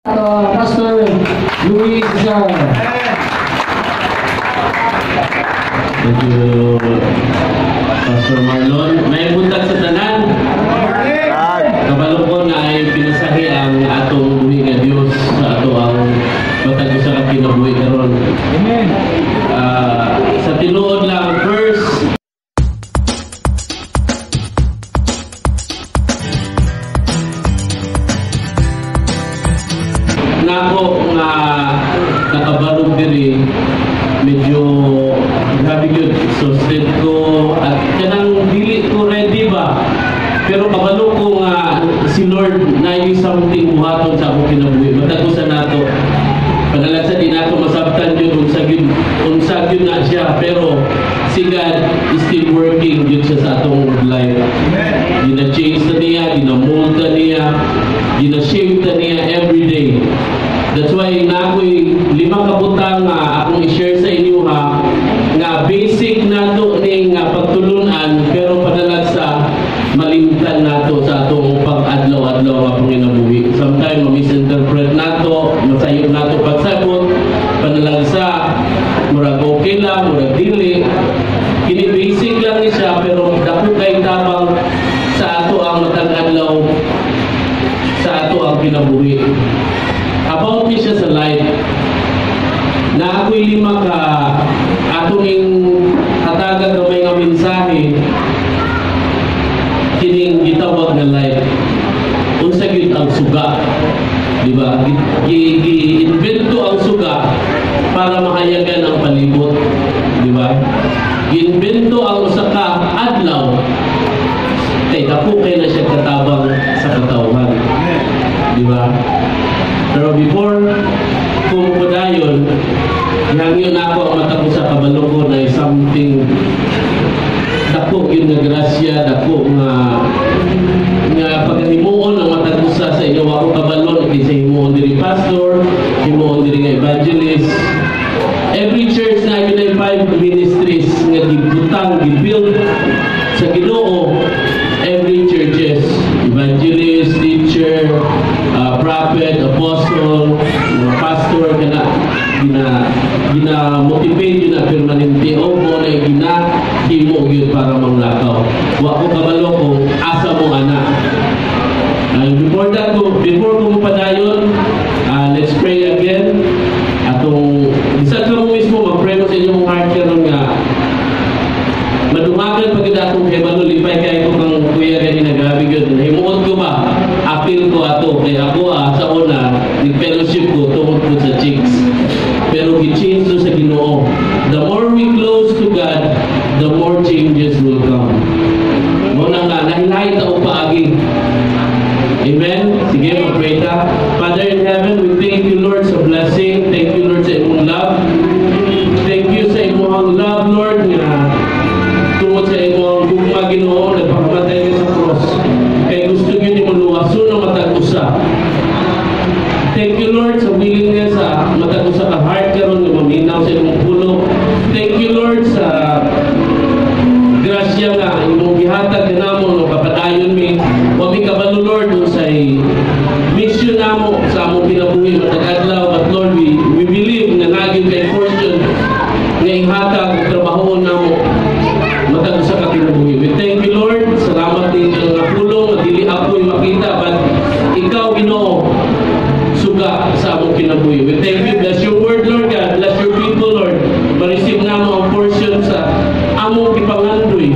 Pastor Luis Cesar. Thank you, Pastor Marlon. May buntag sa tanan. Kabalo ko na ay pinasahi ang atong buhi nga Dios sa ato ang matag usa ka kinabuhi karon. Amen. Sa tinuod lang, first nako nga nakabarog diri, medyo grabe gyud exhausted ko at kanang dili ko ready ba, pero kabalo ko nga si Lord na yung something buhaton sa akong kinabuhi. Matag usa nato panalag sa di nato masabtan gyud unsa gyud na siya, pero si God is still working gyud siya sa atong life. Gina-change na niya, gina-mold na niya, gina-shape na niya every day. That's why na ako'y lima ka butang nga akong i-share sa inyo ha, nga basic nato ning nga pagtulunan, pero padalag sa malimtan nato sa atong pag-adlaw-adlaw nga panginabuhi. Sometimes ma-misinterpret nato, masayo nato pagsabot, panalag sa murag okay lang, murag dili. Kini basic lang ni siya, pero dako kay tabang sa ato ang matag adlaw sa ato ang kinabuhi. About ni siya sa life. Na ako'y lima ka atong ing hatagan gamay nga mensahe kining gitawag nga life. Unsa gyud ang suga? Di ba? Gi-invento ang suga para mahayagan ang palibot, di ba? Giimbento ang usa ka adlaw kay dako kay na siya katabang sa katawhan. Di ba? Pero before kung padayon, ihangyo na ako ang mata ko sa kabalo ko na something dako yun nga grasya, dako nga nga paghimuon ang matag usa sa inyo. Ako kabalo na kinsa himuon diri pastor, himuon diri nga evangelist. Every church na yun ay five ministries nga gibutang, gibuild sa Ginoo. Every churches, evangelist, teacher, prophet, apostle, mga pastor, kana gina gina motivate yun na permanente o mo na gina himo yun para manglakaw. Wa ko kabalo kung asa mo ana. And before that, before ko mapadayon, let's pray again. Atong bisan ka mo mismo mag-pray mo sa inyong heart karon nga madungagan pag atong kabalo. Lipay kay ko kang kuya gani, grabe gyud himuot ko ba, apil ko ato kay ako sa una ni fellowship ko tungod ko sa chicks, pero gi-change to sa Ginoo. The more we close to God, the more changes will come. Mo na nga nahilahi ta og paagi. Amen. Sige, mag-pray ta. Father in heaven, we thank you, Lord, sa blessing. Thank you, Lord, sa imong love. Thank you sa imong love, Lord, nga tungod sa imong gugma, Ginoo, nagpakamatay ka sa cross. Kay gusto gyud nimo luwason ang matag usa. Thank you, Lord, sa willingness sa matag usa ka heart karon nga maminaw sa imong pulong. Thank you, Lord, sa grasya nga imong gihatag kanamo no kapadayon mi. Wa mi kabalo, Lord, unsay mission namo sa among kinabuhi matag adlaw, but Lord, we believe nga naa gyud kay portion nga ihatag ug trabahoon namo matag usa ka kinabuhi. We thank you, Lord. Salamat ninyo nga pulong nga dili ako'y makita, but ikaw, Ginoo, suga sa among kinabuhi. We thank you. Bless your word, Lord God. Bless your people, Lord. Ma-receive namo ang portion sa among gipangandoy.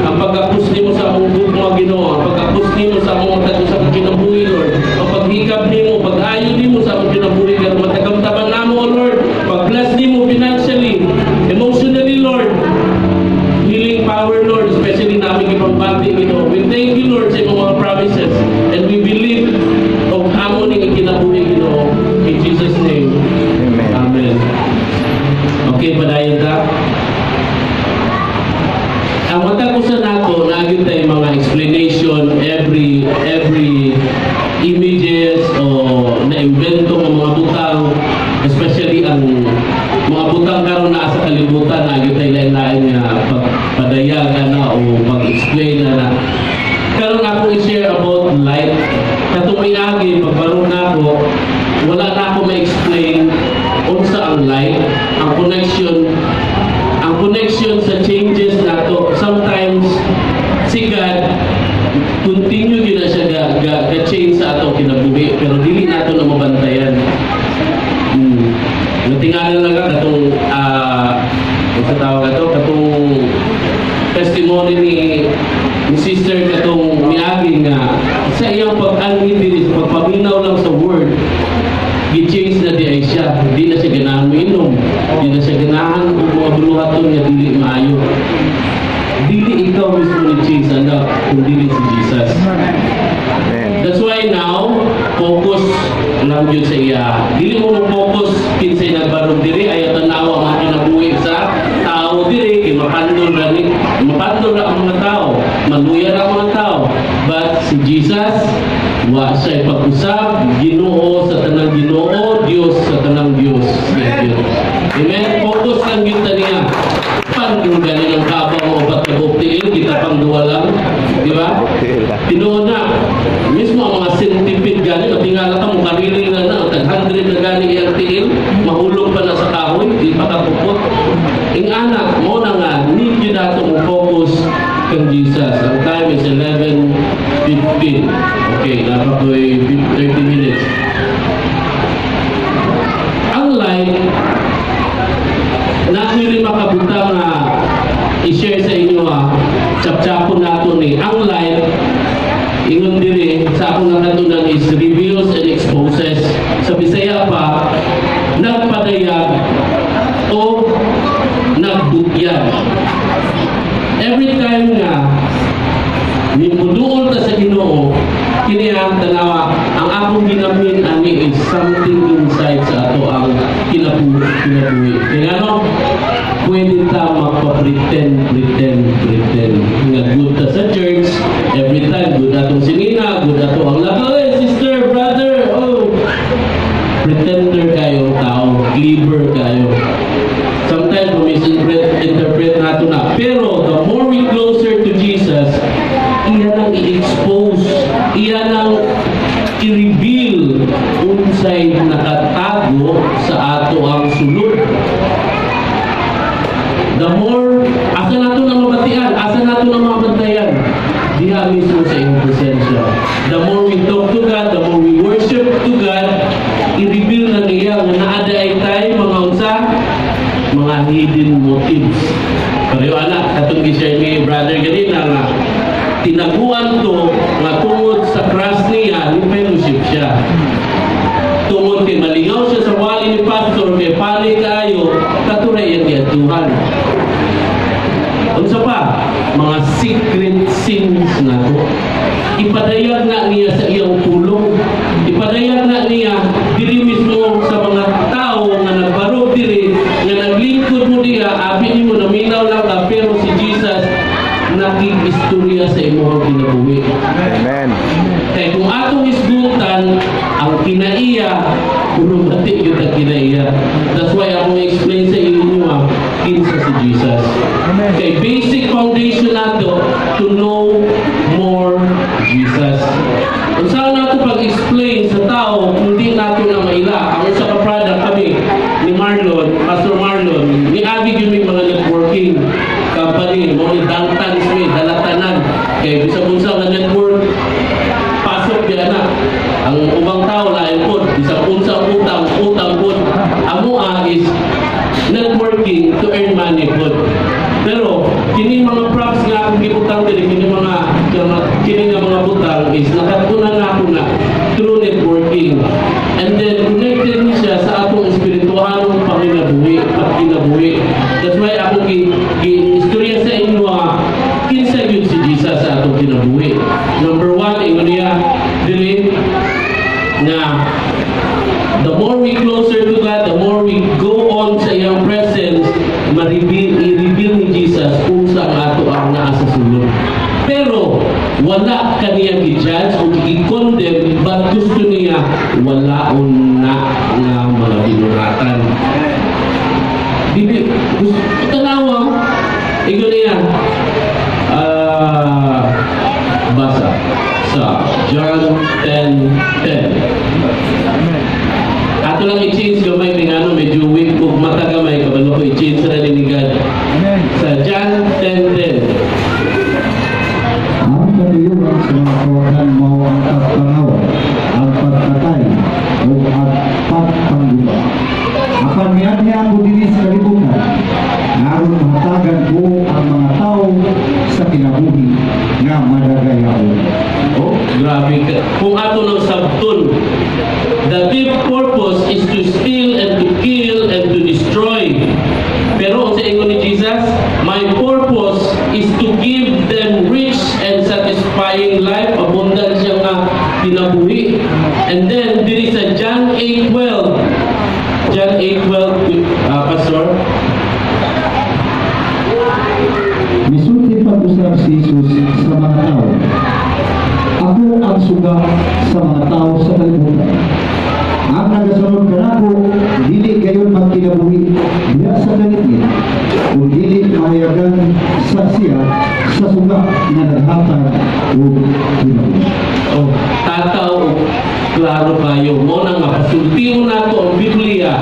Ang pag-akus nimo sa among gugma, Ginoo. Ang pag-akus nimo sa among matag usa ka kinabuhi, Lord. Ang paghikab nimo, pag-ayo nimo sa among kinabuhi karon matagamtaman namo, O Lord. Pag-bless nimo financially, emotionally, Lord. Healing power, Lord, especially namin ipambati, Ginoo. We thank you, Lord, sa imong mga promises. And we believe og amo ning kinabuhi, Ginoo. In Jesus' name. Amen. Amen. Okay, padayon ta. Ang matag usa nato, naa gyud tay mga explanation every images o na-invento ng mga butang, especially ang mga butang karon naa sa kalibutan, naa gyud tay lain-lain nga pagpadayag ana o pag-explain ana. Karon akong i-share about light. Katong miagi pagbarog nako Wala na ako ma-explain unsa ang light, ang connection sa changes nato. Sometimes si God continue gyud na siya ga change sa atong kinabuhi, pero dili nato na mabantayan. Natingala lang ka katong unsa tawag ato, katong testimony ni sister katong miagi nga sa iyang pag-anhi diri, sa pagpaminaw lang sa word, gi-change na di ay siya. Di na siya ganahan moinom, di na siya ganahan og mga buluhaton nga dili maayo. Dili ikaw mismo ni change anak, kung dili si Jesus. Amen. That's why now, focus lang yun sa iya. Dili mo mo-focus kinsay nagbarog diri, ayaw tanawa ang mga kinabuhi sa tao diri, kay mapandol ra ni, mapandol ra ang mga tao, maluya ra ang mga tao. But si Jesus, wa siya ipag-usab, Ginoo sa tanang Ginoo, Dios sa tanang Dios. Siya gyud. Amen. Focus lang gyud ta niya. Pandol gani ng kabang mo upat ka tiil, kita pang duwa lang. Di ba? Tinuod na. Mismo ang mga centipede gani, o tingala ka mo, karili na na, tag 100 na gani iyang tiil, mahulog pa na sa kahoy, di pa kapupot. Ing anak, mo na nga, need yun nato mo focus kang Jesus. Ang time is 11:15. Okay, dapat ko'y 30 minutes. Ang light, na ako'y makabutang nga i-share sa inyo ha, chap-chapon nato ni. Ang light, ingon diri sa akong nakatunan is reveals and exposes. Sa Bisaya pa, nagpadayag o nagbutyag. Every time nga nimuduol ta sa Ginoo, kini ang tanawa, ang akong ginamin ani is something inside sa ato ang kinabuhi. Kaya ano, pwede ta magpa-pretend, pretend, pretend nga good ta sa church, every time, good atong sinina, good ato ang lakaw, "Hey, sister, brother, oh." Pretender kayo tao, clever kayo. Sometimes, misinterpret interpret nato na. Pero, the more we closer to Jesus, iya nang i-expose, iya nang i-reveal unsay nakatago sa ato ang sulod. The more, asa nato na mabatian, asa nato na mabantayan, diha mismo sa iyong presensya. The more we talk to God, the more we worship to God, i-reveal na niya nga naa diay tay mga unsa, mga hidden motives. Pero anak, katong gi-share ni brother ganina nga, tinaguan to nga tungod sa crush niya, ni fellowship siya. Tungod kay malingaw siya sa wali ni pastor, kay pali kaayo, katura iyang giadtuhan. Unsa pa? Mga secret sins nato. Ipadayag na niya sa iyang pulong. Ipadayag na niya diri mismo sa mga tao nga nagbarog diri, nga naglingkod mo diha, abi nimo naminaw lang ka, pero si Jesus nakig-istorya sa imong kinabuhi. Amen. Kay kung atong isgutan ang kinaiya, puro bati yun ang kinaiya. That's why ako explain sa inyo kinsa si Jesus. Amen. Kay basic foundation nato to know more Jesus. Unsa nato pag-explain sa tao kung di nato na maila? Ang usa ka product kami ni Marlon, Pastor Marlon, ni Agi gyud may mga networking company, mo ni Daltans mi, dalatanan. Kay bisag unsa nga network pasok di ana. Ang ubang tao lain pod, bisag unsa utang, utang pod. Amo is networking to earn money pod. Pero kini mga props nga akong gibutang diri, kini nga mga butang is nakatunan na ako na through networking. And then connected ni siya sa atong espirituhanong panginabuhi, pagkinabuhi. That's why ako gi istorya sa inyo kinsa gyud si Jesus sa atong kinabuhi. Number one, ingon niya diri nga the more we closer to God, the more we go on sa iyang presence, ma-reveal, i-reveal ni Jesus kung sa ato ang naa sa sulod. Pero wala kaniya gi-judge o gi-condemn, but gusto niya wala na nga mga binuhatan. Dili, gusto, tanawa, ingon niya, basa sa John 10:10. Amen. Ato lang i-change gamay kay ngano medyo weak kog mata gamay, kabalo ko i-change ra ni God. Amen. Sa John 10:10. Ang katuyuan sa mga kawatan mao ang pagpangawat, ang pagpatay, o ang pagpangguba. Apan miadhi ako dinhi sa kalibutan, aron mahatagan ko ang mga tao sa kinabuhi nga madagayaon. Oh, grabe ka. Kung ato ng sabton, the deep purpose is to steal and to kill and to destroy. Pero sa ingon ni Jesus, "My purpose is to give them rich and satisfying life," abundant siya nga kinabuhi. And then, diri sa John 8:12, John 8:12, Pastor. Misulti pag-usab si Jesus sa mga tao. "Ako ang suga sa mga tao sa kalibutan. Ang nagasunod kanako, dili gayon magkinabuhi diha sa kalikit, kung dili mahayagan sa siya sa suga nga naghatag og kinabuhi." Oh, tataw og klaro kayo mo na nga pasultihon nato ang Biblia,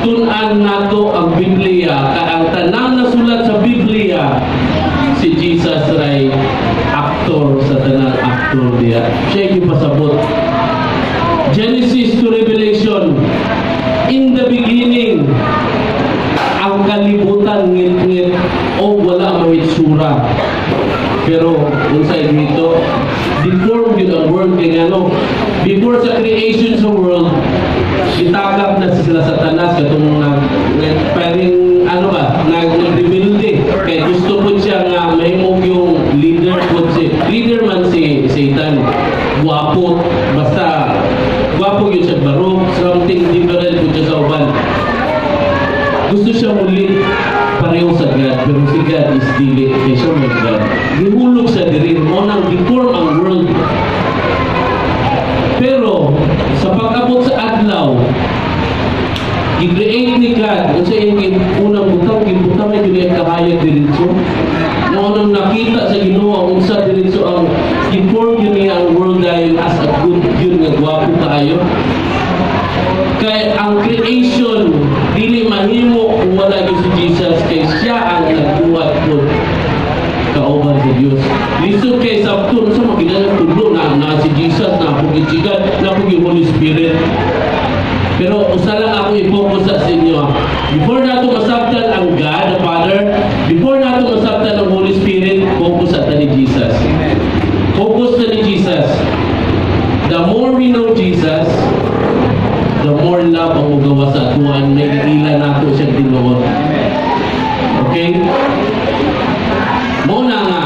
tun-an nato ang Biblia, kay ang tanang nasulat sa Biblia, si Jesus ray actor sa tanang actor diya. Siya yung pasabot. Genesis to Revelation, in the beginning, ang kalibutan ngit-ngit o wala mahitsura. Pero unsay dito, deformed yun ang world kay ngano before sa creation sa world, itagak na sila sa Satanas katong nag paring ano ba, nag nagrebelde kay gusto po siya nga mahimog yung leader po, si leader man si Satan, guwapo, basta guwapo yun siya, barog, something different po siya sa uban. Gusto siya muli pareho sa God, pero si God is dili kay siya may God. Gihulog siya diri mo nang deform ang world. Pero sa pag-abot sa adlaw, gi-create ni God, unsa iyang unang butang, gibutang ay dili ang kahayag diretso. Mao nang nakita sa Ginoo unsa diretso ang gi-form yun niya ang world dayon as a good yun nga gwapo kaayo. Kay ang creation dili mahimo kung wala gyud si Jesus, kay siya ang nagbuhat pod kauban sa Dios. Lisod kay sabton sa makilala tulo na na si Jesus, na po si God, na po yung Holy Spirit. Pero usa lang ako i-focus sa inyo, ah. Before nato masabtan ang God, the Father, before nato masabtan ang Holy Spirit, focus sa ni Jesus. Focus na ni Jesus. The more we know Jesus, the more love ang mugawa sa atuan, may ila nato siya tinuod. Okay? Mao na nga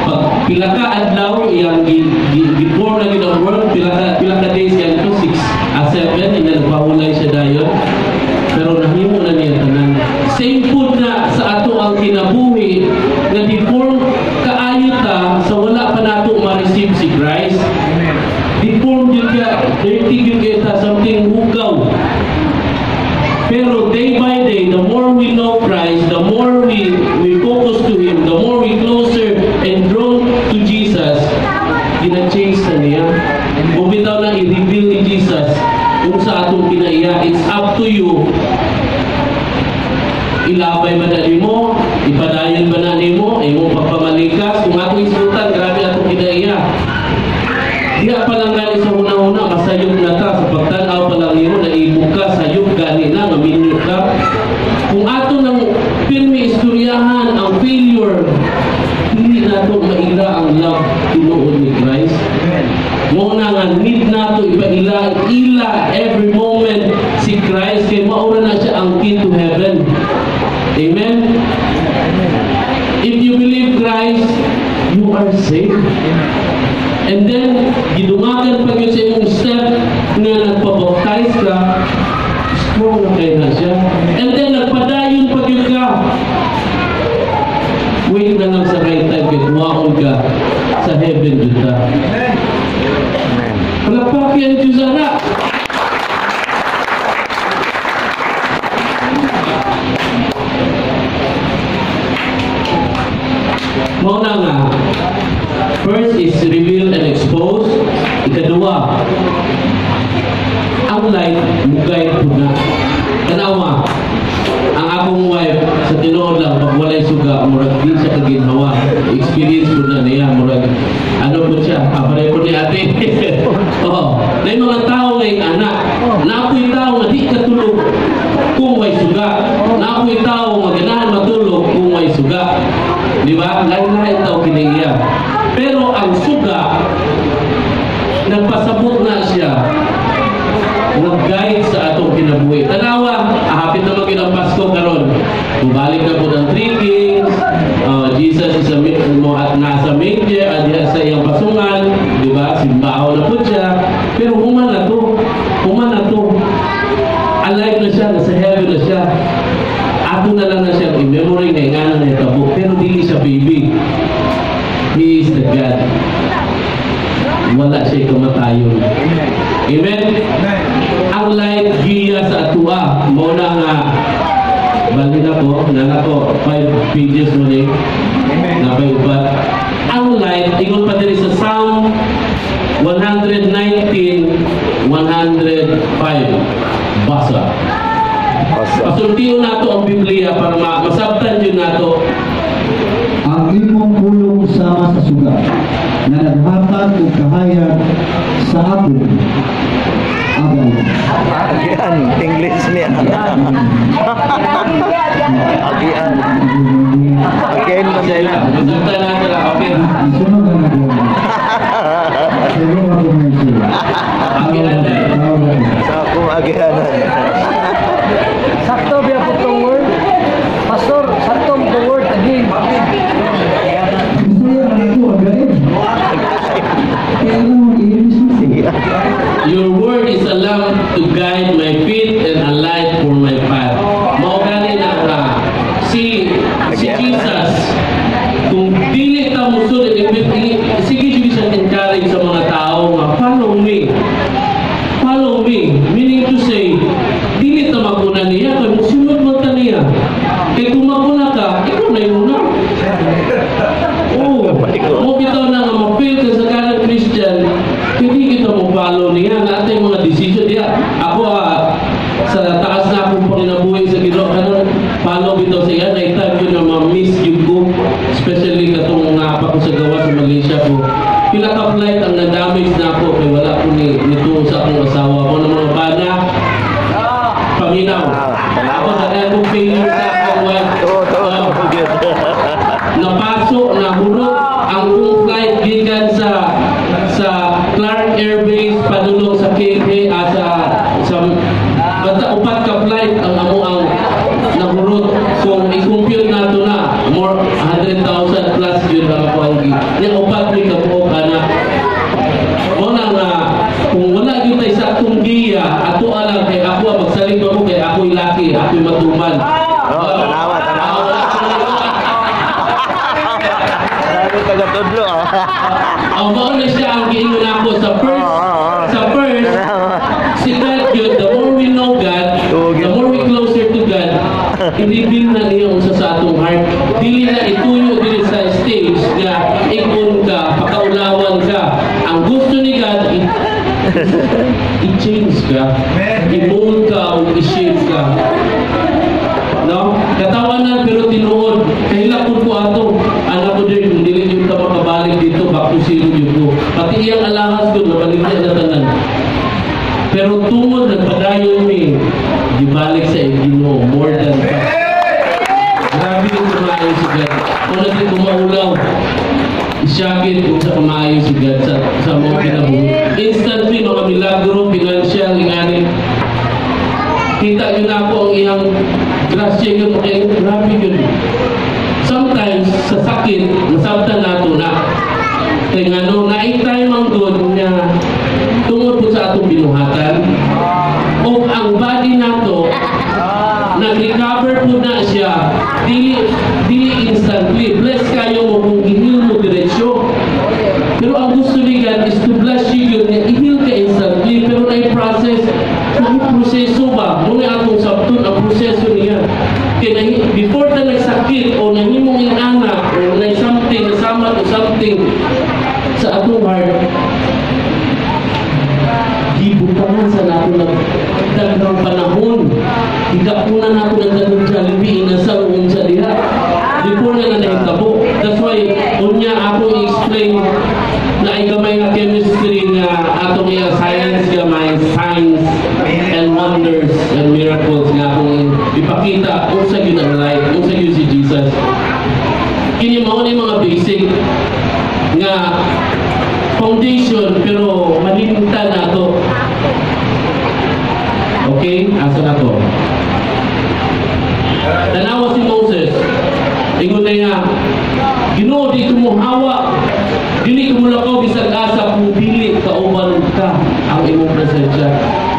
pag pila ka adlaw iyang gi-form na gyud ang world, pila ka days yan to, 6 a 7, ina nagpahulay siya dayon, pero nahimo na niya tanan. Same food na sa ato ang kinabuhi nga deform kaayo ta sa wala pa nato ma-receive si Christ. Deform gyud ka, dirty gyud kay ta, something hugaw. Pero day by day, the more we know Christ, the more we focus to Him, the more we closer and drawn to Jesus, gina-change na niya. Kung bitaw na i-reveal ni Jesus kung sa atong kinaiya, it's up to you. Ilabay ba na nimo? Ipadayon ba na nimo? Imong pagpamalikas? Kung atong isgutan, grabe atong kinaiya. Diya pa lang gani sa una-una, masayop na ta. Sa pagtanaw pa lang nimo, naibog ka, sayop gani na, nga minyo ka. Kung ato nang pirmi istoryahan ang failure, hindi nato maila ang love tinuod ni Christ. Mao na nga need nato ipaila ila every moment si Christ kay maura na siya ang key to heaven. Amen? If you believe Christ, you are saved. And then, gidungakan pa yun sa imong step nga nagpabaptize ka, strong na kayo na siya. And then, nagpadayon pa yun ka. Wait na lang sa right time kay kuwaon ka sa heaven jud ta. Amen. Palakpakin ang Diyos ana. Mao na nga, first is reveal and expose. Ikaduha, ang Ang light, mo-guide pud na. Tanawa, ang akong wife, sa tinuod lang, pag walay suga, murag di siya kaginhawa. Experience po na niya, murag, ano po siya, pareho po ni ate. Oo. Na yung mga tao ngayong anak, naa poy tao nga di katulog kung may suga. Naa poy tao nga ganahan matulog kung may suga. Di ba? Lain-lain tao kiniya. Pero ang suga, nagpasabot na siya, nag-guide sa atong kinabuhi. Tanawa, hapit naman gyud ang Pasko karon. Mubalik na po ng Three Kings, Jesus is a, mo at nasa manger, at diha sa iyang pasungan, di ba? Simbaho na po siya. Pero human na to. Human na to. Alive na siya, nasa heaven na siya. Ato na lang na siya i-memory nga nga na nahitabo. Pero dili siya baby. He is the God. Wala siya kamatayon. Amen? Ang light giya sa atua. Mao na nga balhin ako, nana ko, 5 pages mo ni. Napay upat. Ang light, ingon pa diri sa Psalm 119, 105. Basa. Basa. Pasultiyon nato ang Biblia para masabtan yun nato. Ang imong pulong sama sa suga na naghatag og kahayag sa akong agay. Agian. English niya. Agian. Again man Siya nila. Masabtan nato lang. Okay. Isunod ang nagawa. Siguro ako may sila. Agian na. Sa akong agianan. Sakto biya po tong word. Pastor, sakto the word again. Bisaya man ako agay. Kaya lang mag-English na Sige. Your word is a lamp to guide my feet and a light for my path. Mao gani na nga si Jesus, kung dili ta mosunod, sige sige siya encourage sa mga tao nga follow me. Follow me. Meaning to say, dili ta maguna niya kay mosunod man ta niya. Kay kung maguna ka, ikaw na yung una. Oo. Mo bitaw na nga ma-fail ka sa kanang Christian, hindi kita mo follow niya. Lahat yung mga decision niya. Ako sa taas na akong panginabuhi sa Ginoo, kanang follow bitaw sa iya, na time yun na ma-miss yung ko, especially katong naapa ko sa gawa sa Malaysia ko. Pila ka flight ang na-damage na ako kay wala ko ni nito sa akong asawa ko ng mga bana paminaw. Ah, Ako sa akong failure sa akong wife. To, Ah, to. Napaso, nahurot ang kong flight gikan sa Clark Air Base padulong sa KK, sa basta upat ka flight ang amo ang nahurot. Kung i-compute nato na more 100,000 plus yun ang ako ang niya, upat mi kabuok ana. Mo na nga kung wala gyud tay sa atong giya, ato alang kay ako ang magsalig pa mo kay ako'y laki, ako'y matuman. Oh, tanawa, tanawa. Grabe taga-tudlo ah. Ang mao na siya ang giingon ako sa first sa first si God yun, the more we know God, the more we closer to God, i-reveal na niya unsa sa atong heart. Dili na ituyo dili sa stage nga ikon ka, pakaulawan ka. Ang gusto ni God, i-change ka, i-mold ka, o i-shape ka. No? Katawanan pero tinuod. Kahilakon ko ato. Anak ko din, kung dili yun ka makabalik dito, back to zero yun ko. Pati iyang alahas ko, nabalik niya na tanan. Pero tungod nagpadayon mi, gibalik sa Ginoo more than that. Grabe yung kumaayo si God. Kung natin kumaulaw, isyakit kung sa kumaayo si God sa mga kinabuhi. Instantly, mga milagro, financial, ingani. Kita nyo na ako ang iyang grasya yun, kaya grabe yun. Sometimes, sa sakit, masabtan nato na. Kaya nga no, naay time ang good nga tungod po sa atong binuhatan, o ang body nato, nag-recover po na siya, dili, dili instantly. Bless kayo mo kung i-heal mo diretsyo. Pero ang gusto ni God is to bless you yun, nga i-heal ka instantly, pero na process, na proseso ba? Muna atong sabton ang proseso niya. Kaya na, before ta nagsakit o nahimong inana o na something, nasamat o something sa atong heart, gibutangan sa nato ng Daghang panahon. Gikapunan ako ng daghang Jollibee, inasal unsa diha. Before na nahitabo. That's why unya ako i-explain na ay gamay nga chemistry nga atong iya science, gamay signs and wonders and miracles nga akong ipakita unsa gyud ang light, unsa gyud si Jesus. Kini mao ni mga basic nga foundation, pero malimtan nato. Okay, asa na to? Tanawa si Moses. Ingon na niya, "Ginoo, di ko mohawa. Dili ko mulakaw bisag asa kung dili kauban ka ang imong presensya."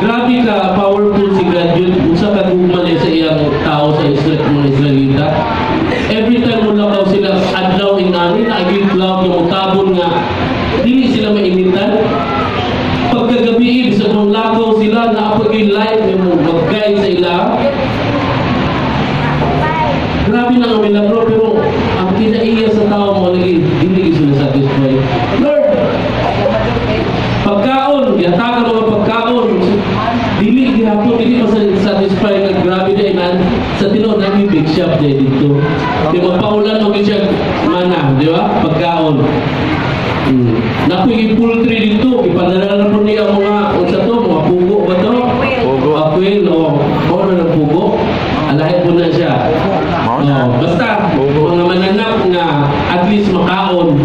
Grabe ka powerful si God yun. Usa ka gugma niya sa iyang tao sa Israel, mga Israelita. Every time mulakaw sila, adlaw ingani, naaging cloud nga mutabon nga dili sila mainitan. Pagkagabi, bisag mong lakaw sila, naapag yung light nga mo mag-guide sa ila. Grabe na ang milagro, pero ang kinaiya sa tao mo lagi, hindi sila satisfied. "Lord, pagkaon," gihatagan mga pagkaon. Dili gihapon, dili pa satisfied nga grabe na inan. Sa tinuod nami big shop day dito. Di magpaulan og siya mana, di ba? Pagkaon. Nakoy poultry dito, ipadala na po niya mga unsa to, mga pugo ba to? Pugo. Ah, quail o mao na ng pugo. Alahin po na siya. Mao na. Oh, basta Pugo. Mga mananap nga at least makaon,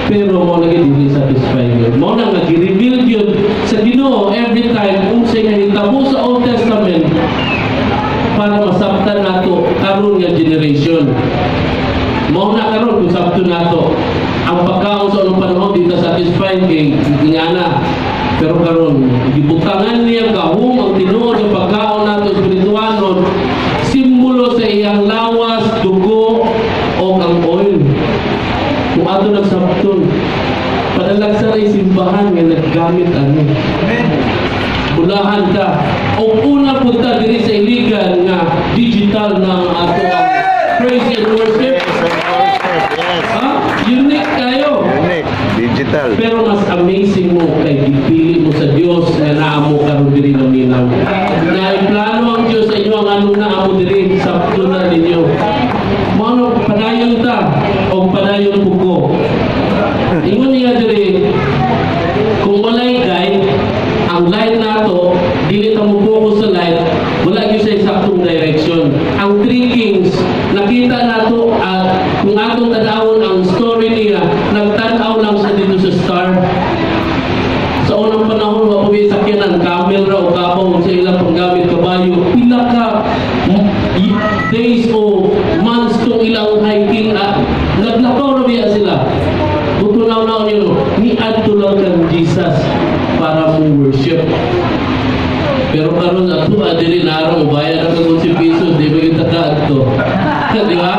pero mo lagi dili satisfied yun. Mao na nga gi-reveal yun sa Ginoo every time unsay nahitabo sa Old Testament para masabtan nato karon nga generation. Mao na karon kung sabto nato ang pagkaon sa unang panahon, di ta satisfied kay ingana. Pero karon gibutangan niya gahom ang tinuod nga pagkaon nato espirituanon, simbolo sa iyang lawas, dugo o ang oil. Kung ato nagsabton, padalagsa ray simbahan nga naggamit ani. Ulahan ta. O una punta diri sa Iligan nga digital na ang ato ang praise and worship. Yes, and worship. Yes. Ha? Unique kayo. Unique. Digital. Pero mas amazing mo kay gipili mo sa Dios nga naa mo karon diri naminaw. Na plano ang Dios sa inyo ang anong naa mo diri sabto na ninyo. Mao no padayon ta o padayon puko. Ingon niya diri, kung walay guide, ang light nato, dili ta mo focus sa light, wala gyud sa saktong direction. Ang three kings, nakita nato at kung atong tan-awon ang story niya, nagtan-aw lang siya dito sa star. Sa unang panahon, wa pa may sakyanan, camel ra o kabaw sa ilang panggamit, kabayo. Pila ka days o months tong ilang hiking at naglakaw ra biya sila. Buto na na niyo, ni-adto lang kang Jesus para mo worship. Pero karon ato diri narong bayad ang kag 11 pesos, di ba kita kaadto? Di ba?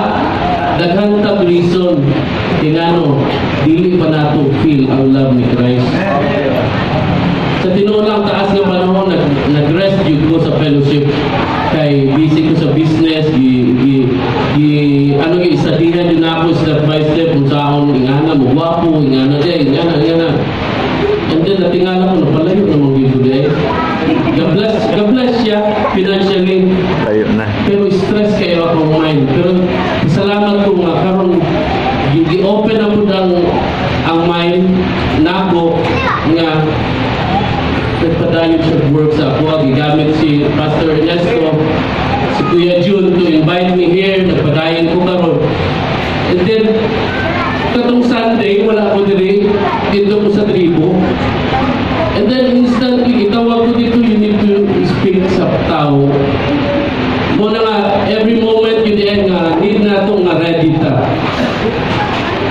Daghan tag reason ingano dili pa nato feel ang love ni Christ. Sa tinuod lang, taas nga panahon nag-rest jud ko sa fellowship kay busy ko sa business, gi gi gi ano gi isadihan din ako step by step kung saon ingana mo gwapo, ingana di, ingana, ingana. And then natingala ko napalayo namang gyud ko di. God bless, God bless siya financially. Tayo na. Pero stress kayo akong mind. Pero salamat ko nga karon gi-open na pud ang mind nako nga nagpadayon siya work sa ako. Gigamit si Pastor Ernesto, si Kuya June to invite me here. Nagpadayon ko karon. And then katong Sunday wala ko diri, dito ko sa tribo. And then instantly gitawag ko dito, "You need to speak sa tao." Mo na nga every moment yun eh nga need na to nga ready ta.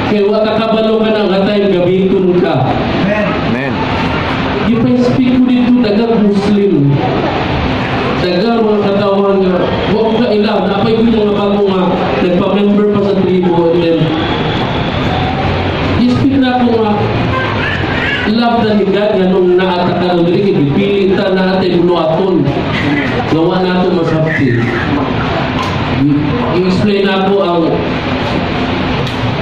Kay wa ka kabalo ka ng time gamiton ka. Amen. Gipa-speak ko dito, daghang Muslim. Daghang mga katawan nga wa ko kaila, napay ko yung mga bago nga nagpa-member pa sa tribo, and then i-speak na ako nga love na ni God nga nung naata ka diri kay gipili ta natin buluhaton nga wa nato masabti. I-explain ako ang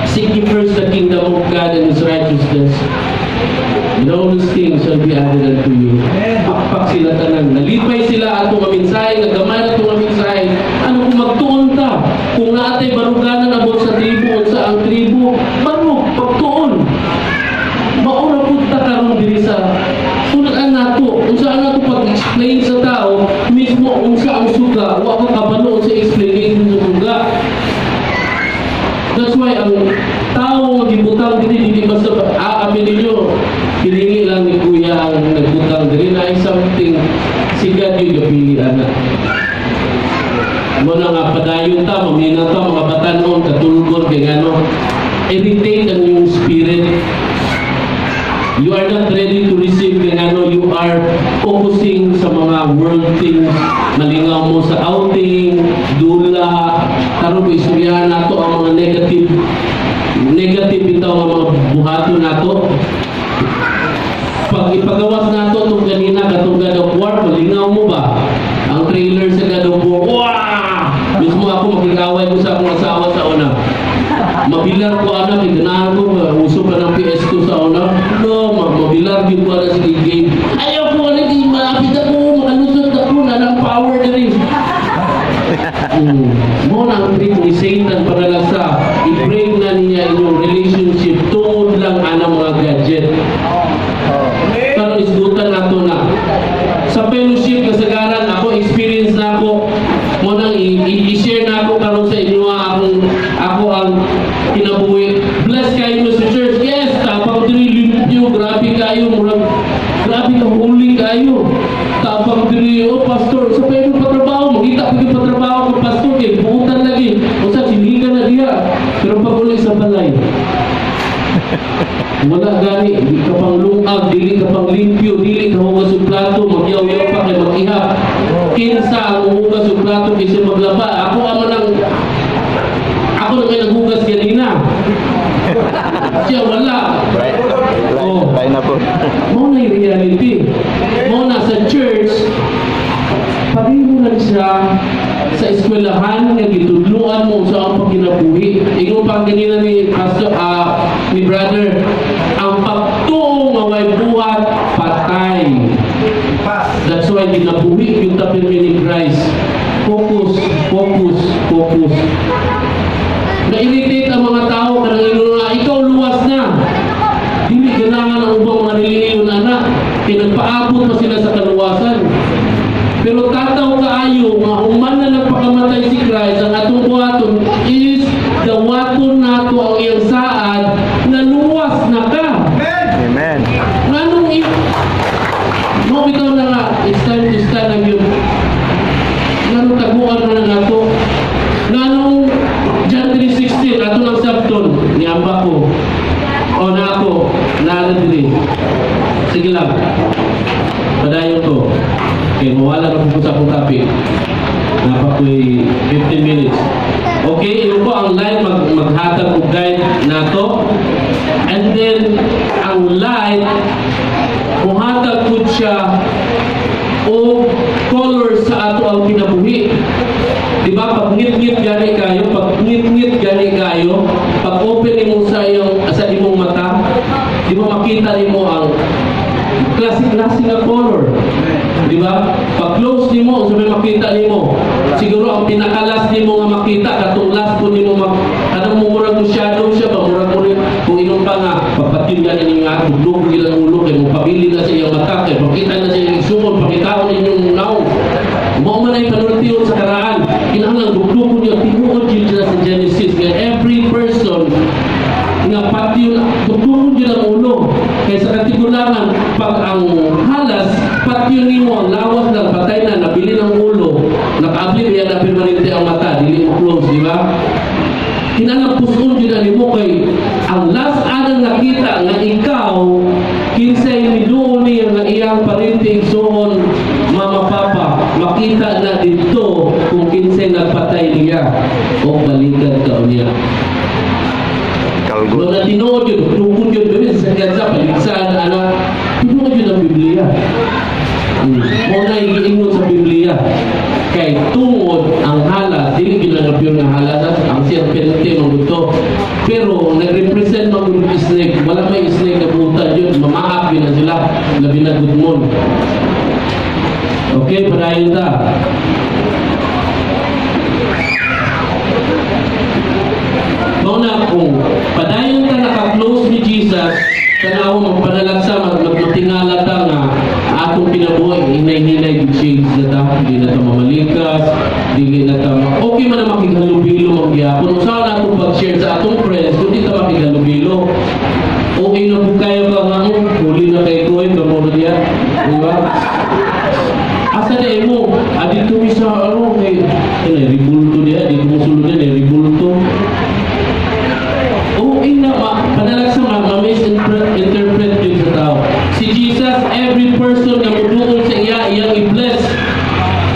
"Seek ye first the kingdom of God and His righteousness, and all these things shall be added unto you." Pakpak sila tanan. Nalipay sila. ato nga mensahe, nga gamay ra to nga mensahe. Ano kung magtuon ta? Kung naatay baruganan about sa tribo, unsa ang tribo, barug pagtuon. Mao ra pud ta karon diri sa sulat nato. Unsa ang nato pag-explain sa tao, mismo unsa ang suga, wa ka kabalo sa explanation sa suga. That's why ang tao nga gibutang diri, dili basta aamin ninyo, hilingi lang ni Kuya ang nagbutang diri na something si God yung gapili ana. Mo na nga padayon ta, maminaw ta, mga batanon, katulgon, kay ngano, irritate ang iyong spirit. You are not ready to receive kay ngano you are focusing sa mga world things. Malingaw mo sa outing, dula, karon ko istoryahan nato ang mga negative negative bitaw nga mga buhaton nato. Pag ipagawas nato itong ganina katong God of War, malingaw mo ba? Ang trailer sa God of War, wah! Mismo ako makikaway ko sa akong asawa sa una. Mabilar ko ana kay ganahan ko uso pa ng PS2 sa una. No, mabilar gyud ko ana sa game. Ayaw ko ana di malapit ako, makalusot ako na ng power diri. Mo na ang trick ni Satan para lang sa i-break na niya inyong relationship tungod lang ana mga gadget. Pero isgutan nato na. Sa fellowship kasagaran ako experience na ako mo nang i-share na ako karon sa inyo akong ako ang kinabuhi. Bless kayo mo sa church. Yes, tapang diri limpyo, grabe kayo, murag grabe ka holy kayo. Tapang diri, oh pastor, sa pwede patrabaho, makita ko yung patrabaho ko pastor kay buutan lagi. Usa siligan na diha. Pero pag uli sa balay, wala gani, di ka pang lungag, dili ka pang limpyo, dili ka hugas og plato, magyaw-yaw pa kay mag-ihap. Kinsa ang hugas og plato kaysa maglaba? Ako amo nang ako na may naghugas ganina. Siya wala. Right, Oh. right na po. Mao na yung reality. Mao na sa church, pareho lang siya sa eskwelahan nga gitudluan mo sa ang pagkinabuhi. Ingon pa ganina ni pastor, ni brother, ang pagtuo nga way buhat patay. That's why ginabuhi yung tapir ni Christ. Focus, focus, focus. Na-irritate ang mga tao kanang ingon nga ikaw luwas na. Dili ganahan ang ubang mga relihiyon ana. Kay nagpaabot pa sila sa kaluwasan. Pero tataw kaayo nga human na nagpakamatay si Christ, ang atong buhaton is dawaton nato ang iyang saad na luwas na ka. Amen. Nganong i mo bitaw na nga it's time to stand ang yun. Nganong taguan na nato? Nganong John 3:16 ato lang sabton niamba ko. O na ako, na diri. Sige lang. Padayon ko. Okay, mawala na po sa akong topic. Napa ko'y 15 minutes. Okay, yun po ang light maghatag og guide nato. And then, ang light, muhatag po siya og color sa ato ang kinabuhi. Di ba? Pag ngit-ngit gani kayo, pag ngit-ngit gani kayo, pag open nimo sa imong mata, di ba makita nimo ang klase-klase nga color? Di ba? Pag close nimo, sa may makita nimo. Siguro ang pinakalas nimo nga makita katong last po nimo mag kanang murag mo shadow siya ba, murag mo rin kung inom pa nga pagpatyon gani ni nga dugdug ilang ulo kay mo pabili na sa iyang mata kay pakita na sa iyang igsuon, pakitaon inyong nawong. Mao man ay panultihon sa karaan. Kinahanglan dugdugon niyo tinuod yun sila sa Genesis nga every person nga patyon dugdugon yun ang ulo. Kay sa katigulangan, pag ang halas, patyon nimo ang lawas lang, patay na, nabili ng ulo, nakaabli kaya na permanente ang mata, dili mo close, di ba? Kinahanglan puson yun na nimo kay ang last anang nakita nga ikaw kinsay miduo niya nga iyang parente igsuon, mama, papa, makita na dito kung kinsay nagpatay niya o balikan ka niya. Kalgo. No, na tinuod yun, tungkol yun, gawin sa gansa, paligsan, ana, tinuod yun ang Biblia. Mo na igiingon sa Biblia. Kay tungod ang halas, dili gyud ang pure nga halas, ang serpente maguto. Pero nag-represent man gud snake, wala may snake na buta yun, mamaak yun na sila, labi na gudmon. Okay, padayon ta. Mao na kung padayon ta naka-close ni Jesus, tanaw magpanalagsa, magmatingala ta nga atong kinabuhi hinay-hinay gi-change na ta, di na ta mamalikas, dili na ta okay man na makighalubilo man gyapon. Usaha na atong pag-share sa atong friends kung di ta makighalubilo. Okay na po kayo ka nga, oh, huli na kay ko, kamo na diya. Di ba? Asa na imo? Adito mi sa ano kay ano, ribulto diya, dito mo sulod diya, ribulto. Okay na, panalagsa ma-misinterpret yun sa tao. Si Jesus, every person na muduol sa iya, iyang i-bless.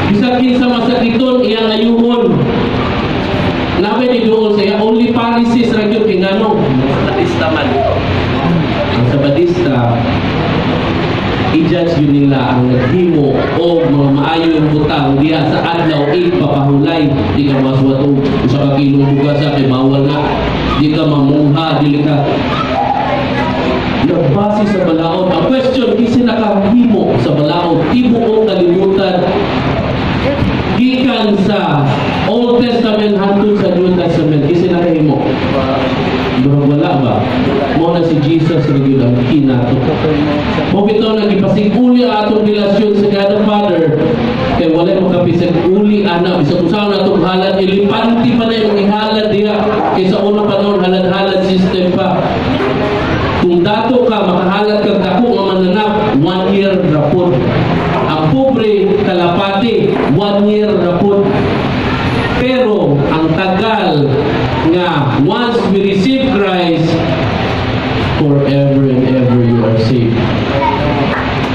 Bisag kinsa masakiton, iyang ayuhon. Nabi ni duol sa iya, only Pharisees ra gyud kay ngano? Sabatista man. Ang Sabatista, i-judge yun nila ang naghimo o mga maayong butang diha sa adlaw ipapahulay. Di ka maswat og usa ka kilong bugas kay bawal na, di ka mamungha, dili ka nagbase sa balaod. Ang question, kinsa nakahimo sa balaod tibuok kalibutan gikan sa Old Testament hangtod sa New Testament? Kinsa nakahimo? Murag wala ba? Mao na si Jesus ra gyud ang kinato. Mao bitaw na gipasig-uli ang atong relasyon sa God the Father kay walay makapisag-uli ana bisag usa na atong halad, elepante pa na imong ihalad diha kay sa unang panahon halad-halad system pa. Kung dato ka makahalad kag dako nga mananap, 1 year ra pod. Ang pobre kalapati, 1 year ra pod. Pero ang tagal nga once we receive Christ, forever and ever you are saved.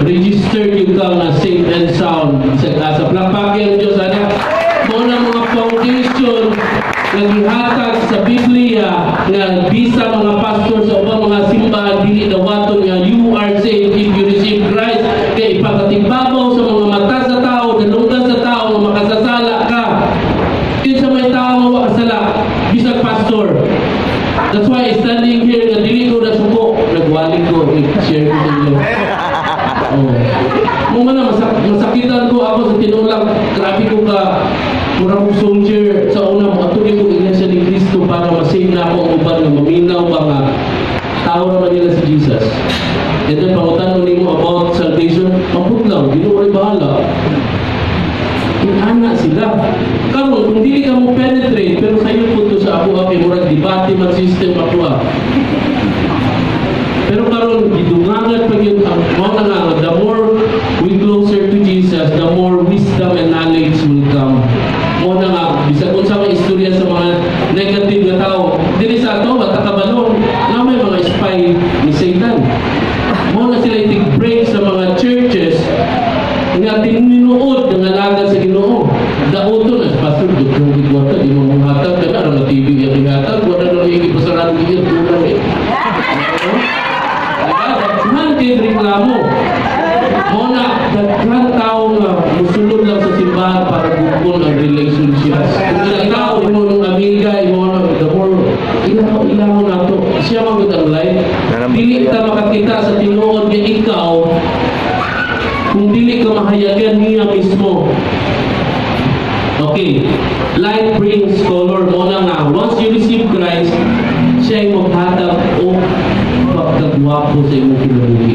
Registered yung ka nga safe and sound. Sa palakpaki ang Diyos, ana. Mao na mga foundation nga gihatag sa Biblia nga bisa mga pastor sa ubang mga simbahan dili dawaton nga you are saved if you receive Christ kay ipakatigbabaw sa mga mata sa tao, dalunggan sa tao nga makasasala ka. Kinsa may tao nga wa kasala bisag pastor? That's why standing here nga dili ko nasuko, nagwali ko, i-share ko sa inyo. Oh. Mo man na masakitan ko ako sa tinulang, grabe ko ka mura kong soldier sa una mo ato ko Iglesia ni Cristo para ma-save na ako ang uban nga maminaw ba nga tao naman nila si Jesus. And then pangutan nimo about salvation, ambot lang, Ginoo ray bahala. Inana sila. Karon kung dili ka mo penetrate, pero sa iyo punto sa ako kay murag debate man system ako ah. Pero karon gidungangan pa gyud ang mao na nga the more we closer to Jesus, the more wisdom and knowledge will come. Mao na nga bisag unsa may istorya sa mga negative nga tao, dili sa ato wa ta kabalo na may mga spy ni Satan. Mao na sila itig break sa mga churches nga tinuod nga alagad sa Ginoo. Dauton as pastor dugtong gigwata di mo mong hatag kana ra nga TV yang gihatag wala na rin ipasaran gid kulang eh. Diba? Daghan kay reklamo. Mao na daghan tao nga musulod lang sa simbahan para bukon ang relationship. Kung ilang tao imo nung amiga imo nung the more ilaw ilaw nato. Siya man gud ang light. Dili ta makakita sa tinuod nga ikaw kung dili ka mahayagan niya mismo. Okay, light brings color. Mo na nga, once you receive Christ, siya ay maghatag o pagkagwapo sa imong kinabuhi.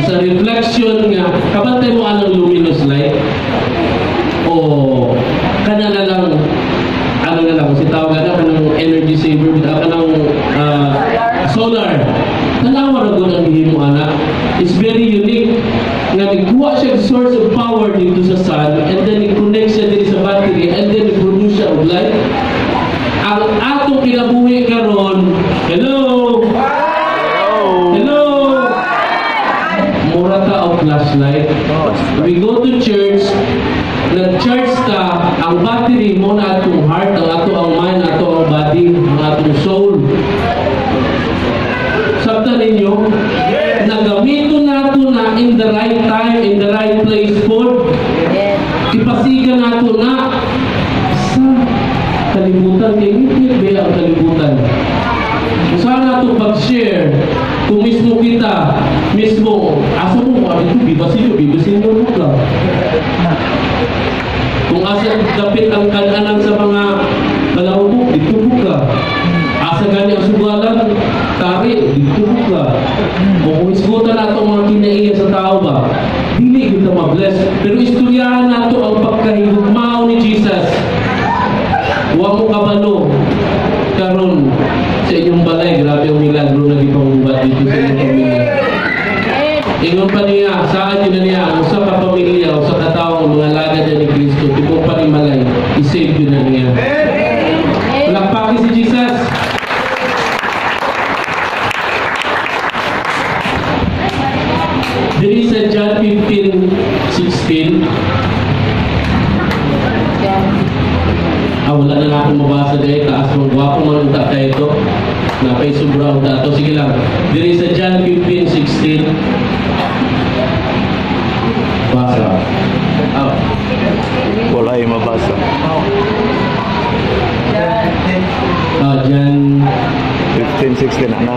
Sa reflection nga, kabantay mo anong luminous light? O kana na lang, ano na lang, si tawag na kanang energy saver, kanang solar. Tanawa ra gud ang gihimo ana. It's very unique nga nagkuha siya og source of power dito sa sun and then i-connect siya dito sa battery and then i-produce siya og light. Ang atong kinabuhi karon, hello? Hello? Mura ta og flashlight. We go to church, nag-charge ta, ang battery mo na atong heart, ang ato ang mind, ato ang body, ang atong soul. Sabta ninyo, nagamito nato na in the right time, in the right place po. Ipasiga nato na sa kalibutan. Kay ngit ba ang kalibutan? Kung saan nato pag-share, Kung mismo kita, mismo, asa mo, dito, bibasin bibasin mo ka. Kung asa dapit ang kananan sa mga kalahubog, dito mo ka. Asa gani ang sugalan, tari, dito mo ka. O kung isgutan nato ang mga kinaiya sa tao ba, dili kita ma-bless. Pero istoryahan nato ang pagkahigugmao ni Jesus. Wa mo kabalo karon sa inyong balay, grabe ang milagro na gipangubat dito sa inyong pamilya. Ingon pa niya, saan yun na niya, ang usa ka pamilya, usa ka tawo, ang mga lagad niya ni Kristo, tibok pa ni Malay, i-save yun na niya. Palakpaki si Jesus. Diri sa John 15:16, wala na lang akong mabasa dahil taas mong gwapo man unta tayo ito. Napay sobra unta to. Sige lang. Diri sa John 15:16. Basa. Ah, Wala yung mabasa. John 15, 16 na na.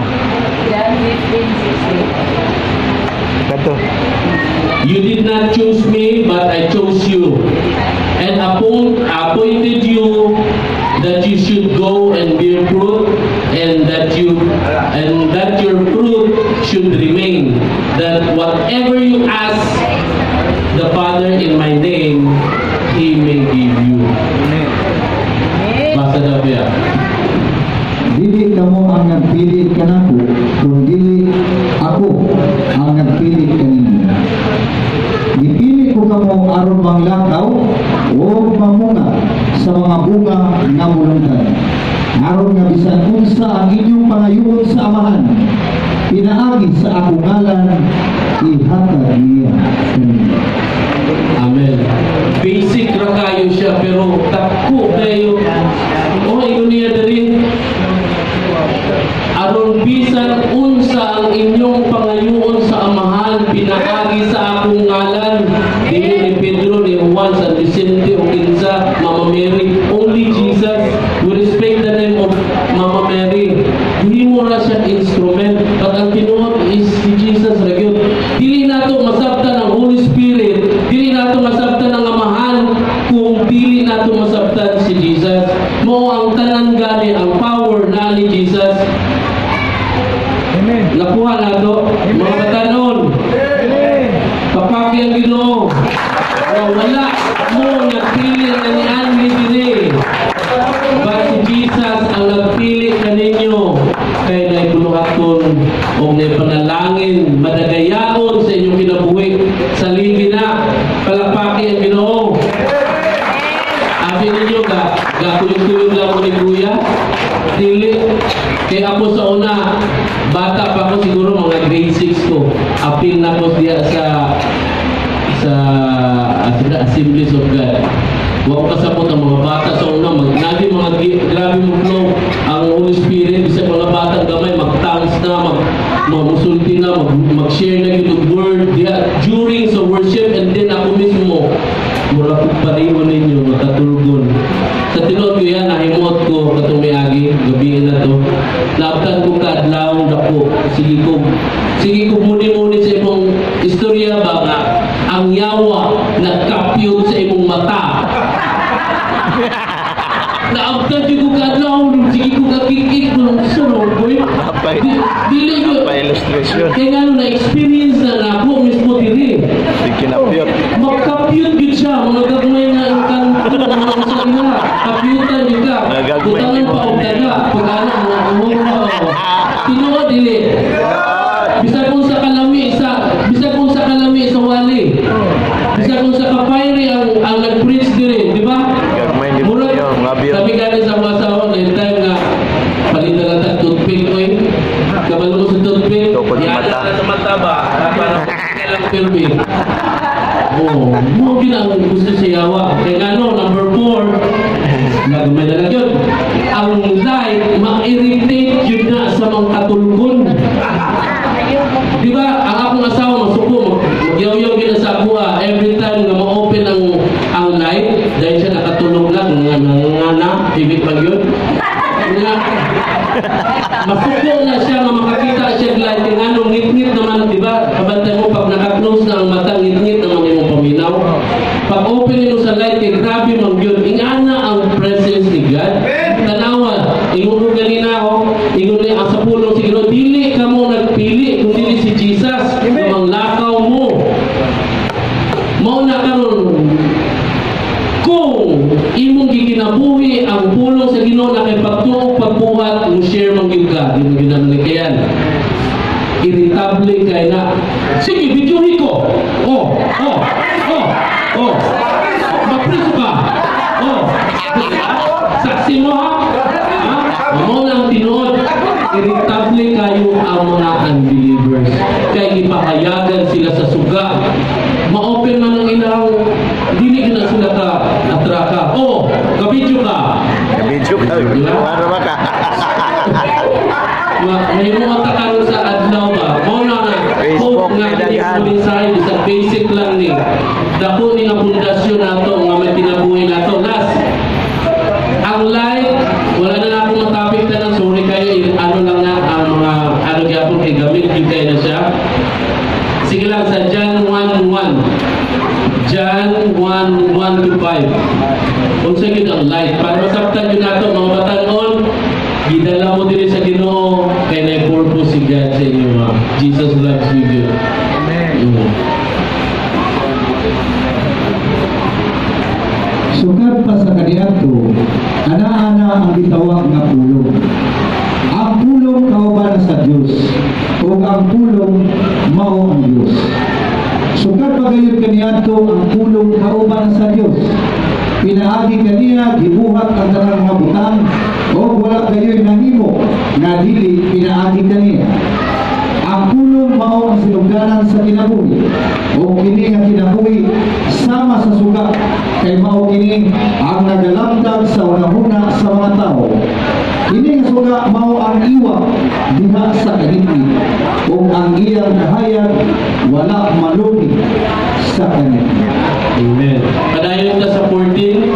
John 15:16. Kato. You did not choose me, but I chose you, and appointed you that you should go and bear fruit, and that your fruit should remain, that whatever you ask the Father in my name, He may give you. Basa daw biya. Dili kamo ang nagpili kanako, kun dili ako ang nagpili kaninyo. Gipili ko kamo aron manglakaw o mamunga sa mga bunga nga mulungtad. Aron nga bisan unsa ang inyong pangayoon sa Amahan, pinaagi sa akong ngalan, ihatag niya kaninyo. Amen. Basic ra kayo siya pero takko kayo. O ingon niya diri, aron bisan unsa ang inyong pangayoon sa Amahan pinaagi sa akong ngalan, dili ni Pedro, ni Juan, San Vicente o kinsa, Mama Mary, only Jesus. We respect the name of Mama Mary. Himo ra siya instrument, but ang tinuod is si Jesus ra gyud. Dili nato masabtan ang Holy Spirit, dili nato masabtan ang Amahan kung dili nato masabtan si Jesus. Mao ang tanan gani ang power na ni Jesus. Amen. Nakuha nato mga batanon. Papaki ang Ginoo. Na wala mo nagpili na ni Andy diri. But si Jesus ang nagpili kaninyo kay naibuluhaton o naipanalangin madagayaon sa inyong kinabuhi sa libi na. Palakpaki ang Ginoo. Abi ninyo ga gakuyog-kuyog lang ko ni Kuya. Dili kay ako sa una, bata pa ako, siguro mga grade 6 ko. Apil na ko diya sa sa Assemblies of God. Wa ko kasabot ang mga bata sa una, mag nabi mga grabe mo flow ang Holy Spirit, bisag mga bata gamay mag-tongues na, mag mamusulti na, mag-share na gyud og word diya during sa worship, and then ako mismo mura ko pareho ninyo makatulgon. Sa tinuod ko yan, nahimuot ko katong miagi, gabi na to. Naabtan ko kaadlaw dako. Sige ko muni-muni sa imong istorya ba nga ang yawa nagkapyot sa imong mata. Naabtan jud ko kaadlaw, sige ko kakikik ko sa boy. Napay. Dili ko. Napay illustration. Kaya nga no, na-experience na nako mismo diri. Di kinapyot. Magkapyot yun siya, mga gagmay nga ang kanto, mga sa ila. Kapyutan yun ka. Mga gagmay Butangan ni pa og mo. daga. Pag ano, mga umuha. Tinuod dili. Bisag kung sa kalami sa bisag kung sa kalami sa wali. Bisag kung sa kapayri ang nag-preach diri, di ba? Gagmay ni Murag, Yo, ngabiyot. sabi gani sa mga asawa na yung time nga palitan lang tag toothpick oy. Kabalo mo sa toothpick. Tukod sa Iana mata. na sa mata ba? Para lang filming. Oh, mo gyud ang gusto sa yawa. Kaya nga no, number 4, nagmay na lang yun. Ang light, ma-irritate yun na sa mga katulgon. Di ba, ang akong asawa masuko, magyaw-yaw gyud na sa ako every time nga ma-open ang light, dahil siya nakatulog na, nga nga na, ibig pag yun. Nga, masuko na siya nga makakita siya og light, kaya nga mo sa light kay grabe man gyud. Ingana ang presence ni God. Tanawa, ingon ko ganina ako, ingon ni ang sa pulong sa Ginoo, dili kamo nagpili kung dili si Jesus Amen. Manglakaw mo. Mao na karon kung imong gikinabuhi ang pulong sa Ginoo na kay pagtuo, pagbuhat, mo share man gyud ka, di mo gyud na kayan. Irritable kay na. Sige, videohin ko. Oh. Mapriso ka. Oh. Saksi mo ha? Ha? Mao na ang tinuod. Irritable kayo ang mga unbelievers. Kay gipahayagan sila sa suga. Ma-open man ang ilang dili na sila ka atraka. Oh, kabidyo ka. Video ka. Ano ba ka? May mga karon sa adlaw ba? Mao na nga Facebook, hope nga kini daghan. Mensahe bisag basic lang ni. Dako ni nga pundasyon nato nga may kinabuhi nato. Last, ang light, wala na na akong matapik tanan, sorry kayo, ano lang na ang mga ano gyapon kay gamit gyud kayo na siya. Sige lang sa John 1:1. John 1:1 to 5. Unsa gyud ang light? Para masabtan gyud nato mga batan-on, gidala mo diri sa Ginoo kay nay purpose si God sa inyo ha. Jesus loves you gyud. Amen. Sukad pa sa kaniadto, ana-ana ang gitawag nga pulong. Ang pulong kauban sa Dios ug ang pulong mao ang Dios. Sukad pa gayud kaniadto, ang pulong kauban sa Dios. Pinaagi kaniya gibuhat ang tanang mga butang ug wala gayoy nahimo nga dili pinaagi kaniya. Ang pulong mao ang sinugdanan sa kinabuhi. O kini nga kinabuhi sama sa suga kay mao kini ang nagalamdag sa unahuna sa mga tao. Kini nga suga mao ang iwa diha sa kalipit ug ang iyang kahayag wala malugi sa kanya. Amen. Padayon ta sa 14.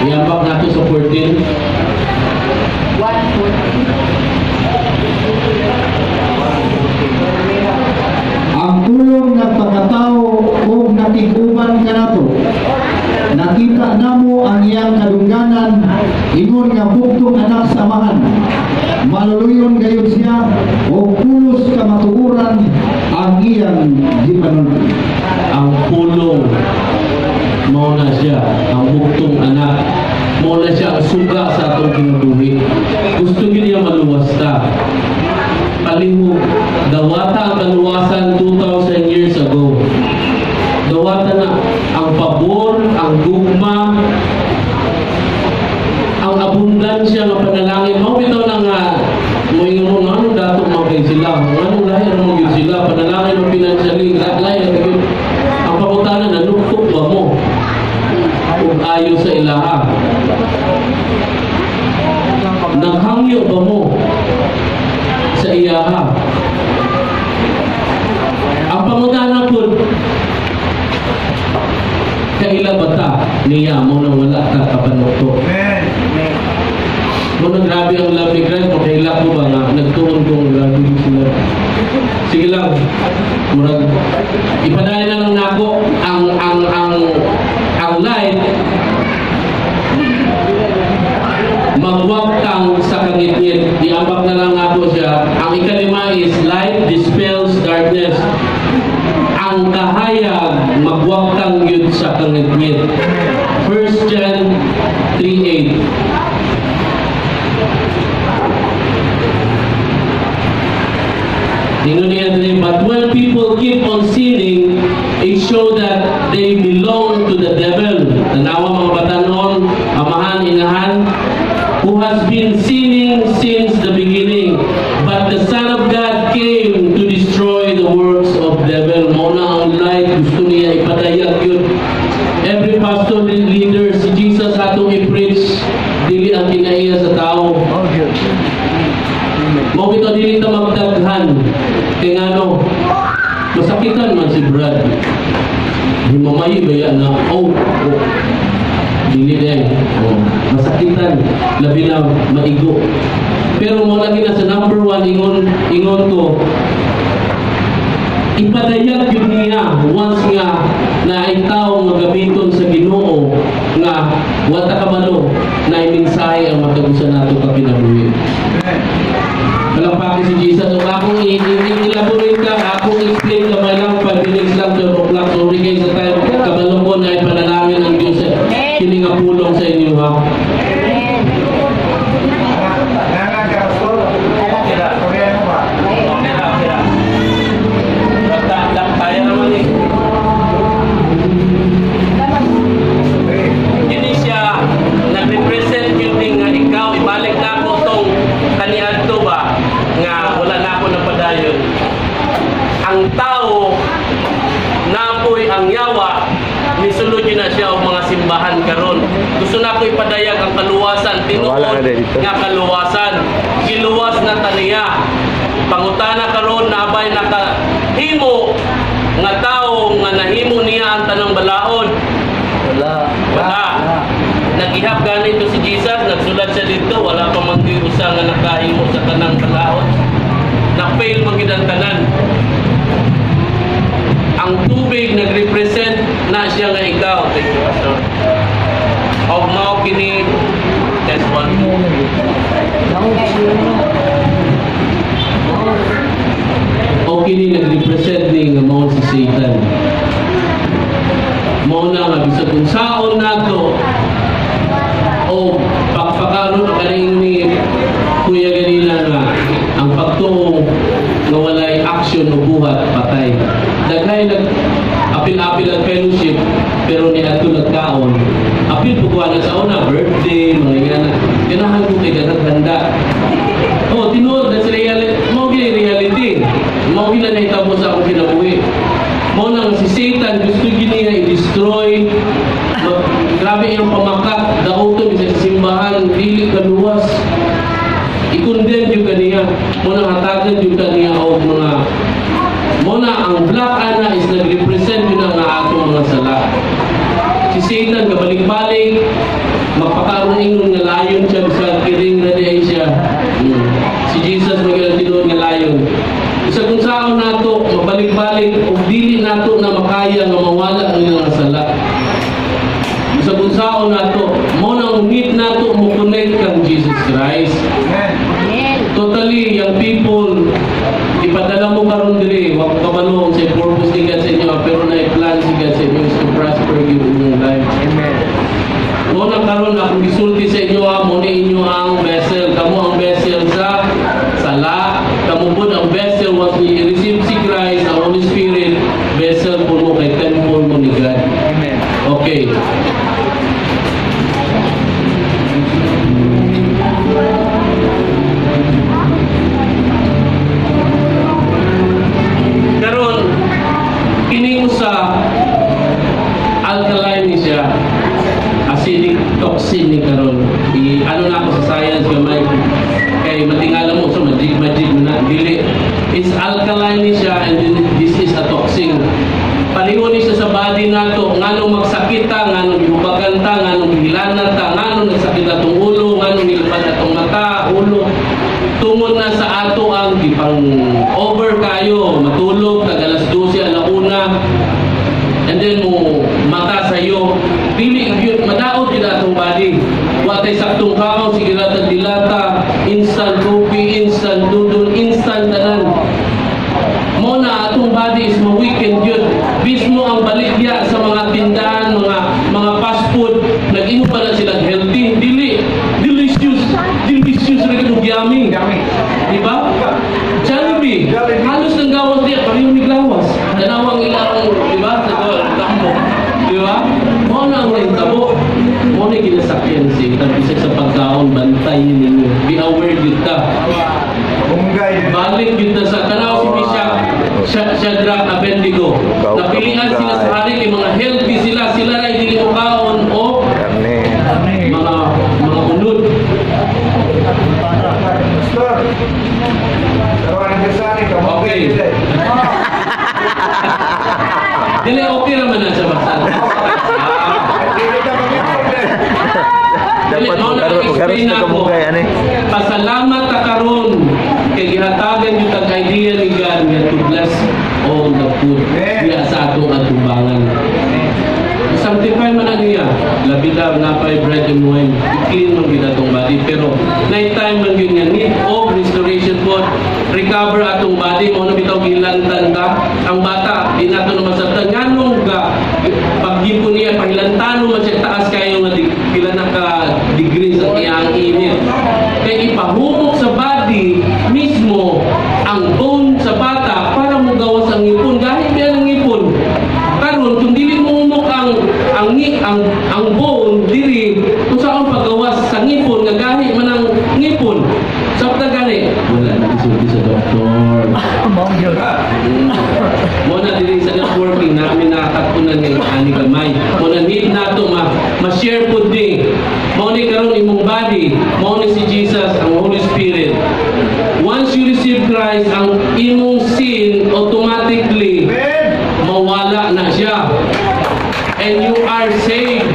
Iambak nato sa 14. 1:14. Ang pulong nagpakatao ug nakig-uban kanato. Nakita namo ang iyang kadungganan ingon nga bugtong anak sa amahan. Maluluyon gayud siya ug pulos kamatuoran ang iyang gipanulti. Ang pulong mao na siya, ang buktong anak. Mao na siya ang suga sa atong kinabuhi. Gusto gyud niya maluwas ta. Palihog, dawata ang kaluwasan 2,000 years ago. Dawata na ang pabor, ang gugma, ang abundansya nga panalangin. Mao bitaw na nga moingon mo nganong dato man kay sila, nganong lahi ra man gyud sila, panalangin mo financially, lahi ra gyud. Ang pangutana, nanuktok ba mo ug ayo sa ilaha? Naghangyo ba mo sa iyaha? Ang pangutana pud, kaila ba ta niya mo nang wala ka kapanuktok? Mo nang grabe ang love ni Christ, makaila ko ba nga nagtuon kong grabe sila. Sige lang, murag ipadayon na lang nako ang light magwagtang sa kangitngit. Iambak na lang nako siya. Ang ikalima is light dispels darkness. Ang kahayag magwagtang yun sa kangitngit. 1 John 3:8. Ingon niya diri, but when people keep on sinning, it show that they belong to the devil. Tanawa mga batanon, amahan, inahan, who has been sinning since the beginning. But the Son of God came to destroy the works of devil. Mao na ang light, gusto niya ipadayag yun. Every pastor leader, si Jesus atong i-preach, dili ang kinaiya sa tao. Oh, good. Mao bitaw dili ta magdaghan. Kay ngano, masakitan man si Brad. Himamay ba yan na, oh, dili na eh. Oh, masakitan, labi na maigo. Pero mo lagi na sa number 1, ingon ko, Ipadayag yun niya once nga na itaw nga gamiton sa Ginoo nga wala kabalo na imensahe ang matag usa nato ka kinabuhi. Palakpaki si Jesus. Kung akong i-elaborate ka, akong explain ka lang, 5 minutes lang, 12 o'clock. Sorry kayo sa time. Kabalo ko na ipanalangin ang Diyos kini nga pulong sa inyo, ha. Okay na, okay na. Kaya naman eh. Kini siya, nag-represent yun din nga ikaw, ibalik na ako tong kaniadto ba, nga wala na ako napadayon. Ang tao, napoy ang yawa, nisulod yun na siya og mga simbahan karon. Gusto na ako ipadayag ang kaluwasan, tinuod nga kaluwasan. Giluwas na taniya. Pangutana karon nabay nakahimo nga tao nga nahimo niya ang tanang balaod. Wala. Wala. Nag-ihap ganito si Jesus, nagsulat siya dito, wala pa man gyud usa nga nakahimo sa tanang balaod. Na-fail man gyud ang tanan. Ang tubig nagrepresent na siya nga ikaw. Thank you, Pastor. Og mao kini test 1. O kini nagrepresent ni nga mao si Satan. Mao na nga bisag unsaon nato o pakpakaron kaning ni Kuya ganina nga ang pagtuo nga walay action o buhat patay. Daghay nag apil-apil ang fellowship pero ni adto nagkaon. Apil po kuha na sa una birthday mga ingana. Ganahan ko kay daghang handa. Oh, tinuod that's reality. Mao gyud reality. Mao gyud na nahitabo sa akong kinabuhi. Mao nang si Satan gusto gyud niya i-destroy. Grabe iyang pamakat, dauton sa simbahan, dili kaluwas. I-condemn yung kaniya. Mao nang hatagan yung kaniya og mga mao na ang black ana is nag-represent yun ang atong mga sala. Si Satan kabalik-balik magpakaroon ingon nga layon siya bisag kiring ra diay siya. Si Jesus magyud tinuod nga layon. Bisag kung saon nato mabalik-balik og dili nato na makaya nga mawala ang ilang sala. Bisag kung saon nato mo na need nato mo connect kang Jesus Christ. Amen. Totally, young people, ipadala mo karon diri, wa ko kabalo sa purpose ni God sa inyo, pero na plan si God sa inyo is to prosper you in your life. Amen. Mo na karon akong gisulti sa inyo, ha, mo ni inyo ang vessel, kamo ang vessel sa sala, kamo pud ang vessel once we receive si Christ, ang Holy Spirit, vessel po mo kay temple mo ni God. Amen. Okay. Karon kini usa alkaline ni siya, acidic toxin ni karon. I ano na ako sa science gamay kay matingala mo so magic magic na dili. It's alkaline ni siya and then this is a toxin. Pareho ni siya sa body nato, nganong magsakit ta, nganong gihubagan ta, nganong gihilanan ta, nganong nagsakit atong ulo, nganong nilapad atong mata, ulo. Tungod na sa ato ang gipang over kayo, matulog tag alas 12, alauna, and then mo mata sa iyo, dili gyud madaot gyud atong body. Wa tay saktong kaon, sige ra tag dilata, instant coffee, instant noodle, instant tanan. Mo na atong body is ma-weaken gyud. Mismo ang baligya sa mga tindahan, mga fast food, nag-inom pa na sila healthy, dili delicious, delicious ra gyud yummy. Di ba? Jollibee, halos nang gawas diya, pareho ni glawas. Tanawang ilang, di ba? Sa kampo. Di ba? Mo na ang nahitabo. Mo na ginasakyan si bisag sa pagkaon, bantayin ninyo. Be aware gyud ta. Balik gyud ta sa tanaw si Meshach, Shadrach, Abednego. Napilian sila sa hari kay mga healthy sila, sila ra dili mo kaon o mga unod. Okay. Dili okay raman na siya basta. Dapat magaros na kamugay ani. Pasalamat ta karon kay gihatagan gyud tag idea ni God nga to bless all the niya? Labi na napay bread and wine, i-clean man gyud atong body. Pero night time man gyud nga need of restoration po, recover atong body. Mao na bitaw gilantan ta. Ang bata, di nato na masabtan. Nganong ga, paghipon niya, pahilantano man siya taas kayo nga di, pila na ka degrees ang iyang init. Kay ipahumok sa body mismo ang bone sa bata para mo gawas ang ngipon. Gahit biya ang ngipon. Karon kung dili mo humok ang bone diri, kung saan paggawas sa ngipon nga gahi man ang ngipon. Sabta gani, wala na isulti sa doktor. Mao gyud. Mo na diri sa networking namin nakakatunan nga ani gamay. Mo na need nato ma ma-share pud ni. Mao ni karon imong body, mao ni si Jesus ang Holy Spirit. Once you receive Christ, ang imong sin automatically mawala na siya. And you are saved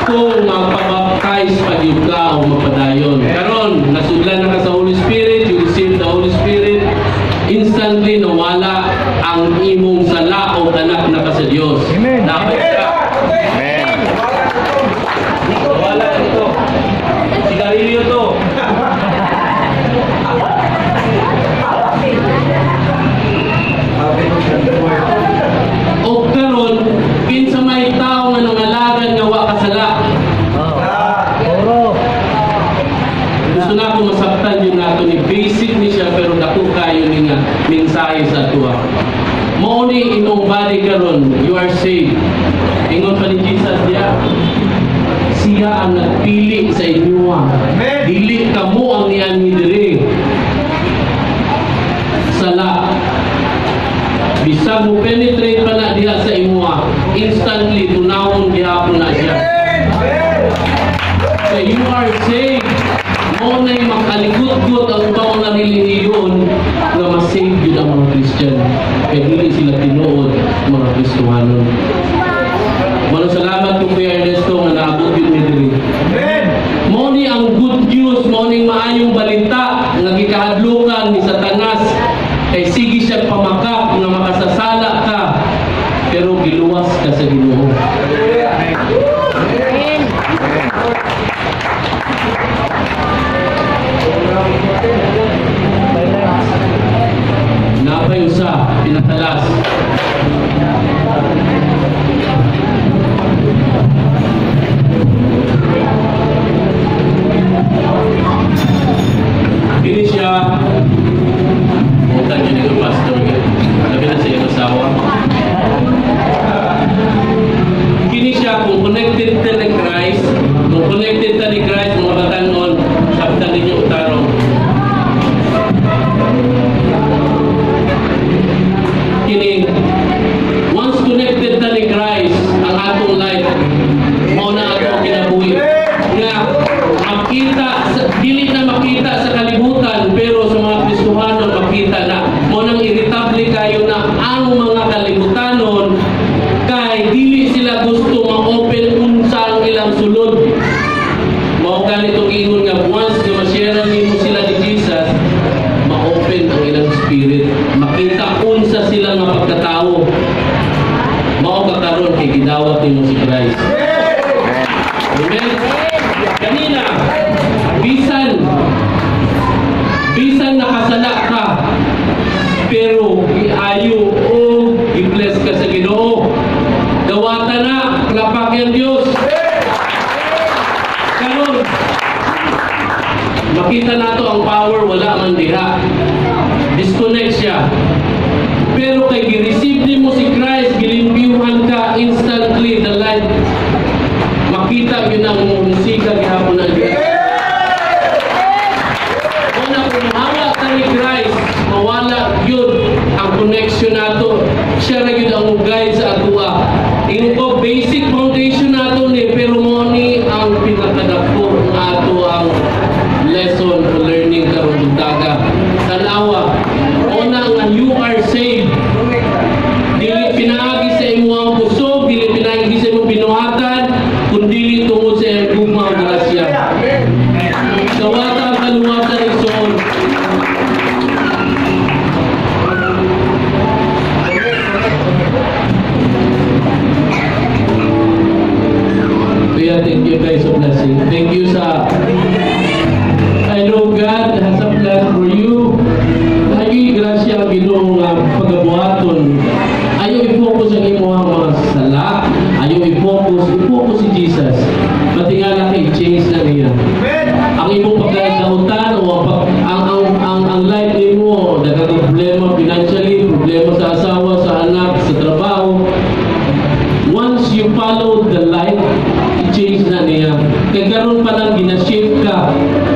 kung magpabaptize pa gyud ka o magpadayon. Karon, nasudlan na ka sa Holy Spirit, you receive the Holy Spirit, instantly nawala ang imong sala o anak na ka sa Dios. Amen. Dapat ka. Amen. Nawala ito. Sigarilyo to. O karon, kinsa may tao nga nangalagan nga wa kasala. Oh. Oro. Gusto na ako masabtan yun nato ni basic ni siya pero dako kayo ni nga mensahe sa tuwa. Mao ni imong body karon, you are saved. Ingon pa ni Jesus diya. Siya ang nagpili sa inyo. Dili kamo ang nianhi diri. Sala. Bisag mo penetrate pa na diha sa imuha, instantly tunawon gihapon na siya. So you are saved. Mao na'y makalikot-got ang ubang mga relihiyon nga ma-save yun ang mga Christian. Kaya dili sila tinuod mga Kristohanon. Mano salamat ko, Kuya Ernesto, nga naabot yun ni diri. Mao ni ang good news, mao ni maayong balita nga gikahadlukan ni Satanas kay sige siya pamakak nga makasasala ka pero giluwas ka sa Ginoo. Napay usa pinakalas. Dili siya bukan yun yung pastor. Labi na sa iyong asawa. Kini siya kung connected ta ni Christ, kung connected ta ni Christ mga batanon, sabtan ninyo utarong. Kini once connected ta ni Christ ang atong life, mao na atong kinabuhi nga makita sa, dili na makita sa kalibutan pero sa mga Kristohanon makita na. Mao nang irritable kayo na ang mga kalibutanon kay dili sila gusto ma-open unsa ang ilang sulod. Mao ganito giingon nga once nga ma-share nimo sila ni Jesus, ma-open ang ilang spirit, makita unsa sila nga pagkatao. Mao ka karon kay gidawat nimo si Christ. Amen. Kanina, bisan bisan nakasala ka, pero giayo o gi-bless ka sa Ginoo. Dawata na, klapak ang Dios. Karon, makita nato ang power wala man diha. Disconnect siya. Pero kay gi-receive nimo si Christ, gilimpyuhan ka instantly the light. Makita gyud ang musika gihapon ang Dios. Una kung mahawa ka ni Christ, mawala gyud ang connection nato. Siya ra gyud ang guide sa atoa. Ingon ko basic foundation nato ni pero mo ni ang pinakadako nga ato ang lesson o learning karon buntaga. Tanawa, una nga you are saved. Dili pinaagi sa imong kusog, dili pinaagi sa imong binuhatan, kundi tungod sa iyang gugma. Thank you sa I know God has a plan for you. Ay, grasya ang Ginoo nga pagabuhaton. Ayaw i-focus ang imong mga sala. Ayaw i-focus. I-focus si Jesus. Matingala kay change na niya. Ang imong pagkadautan o ang, pag, ang life nimo, daghang problema financially, problema sa asawa, sa anak, sa trabaho. Once you follow the light, i-change na niya. Kay karon pa lang gina-shape ka.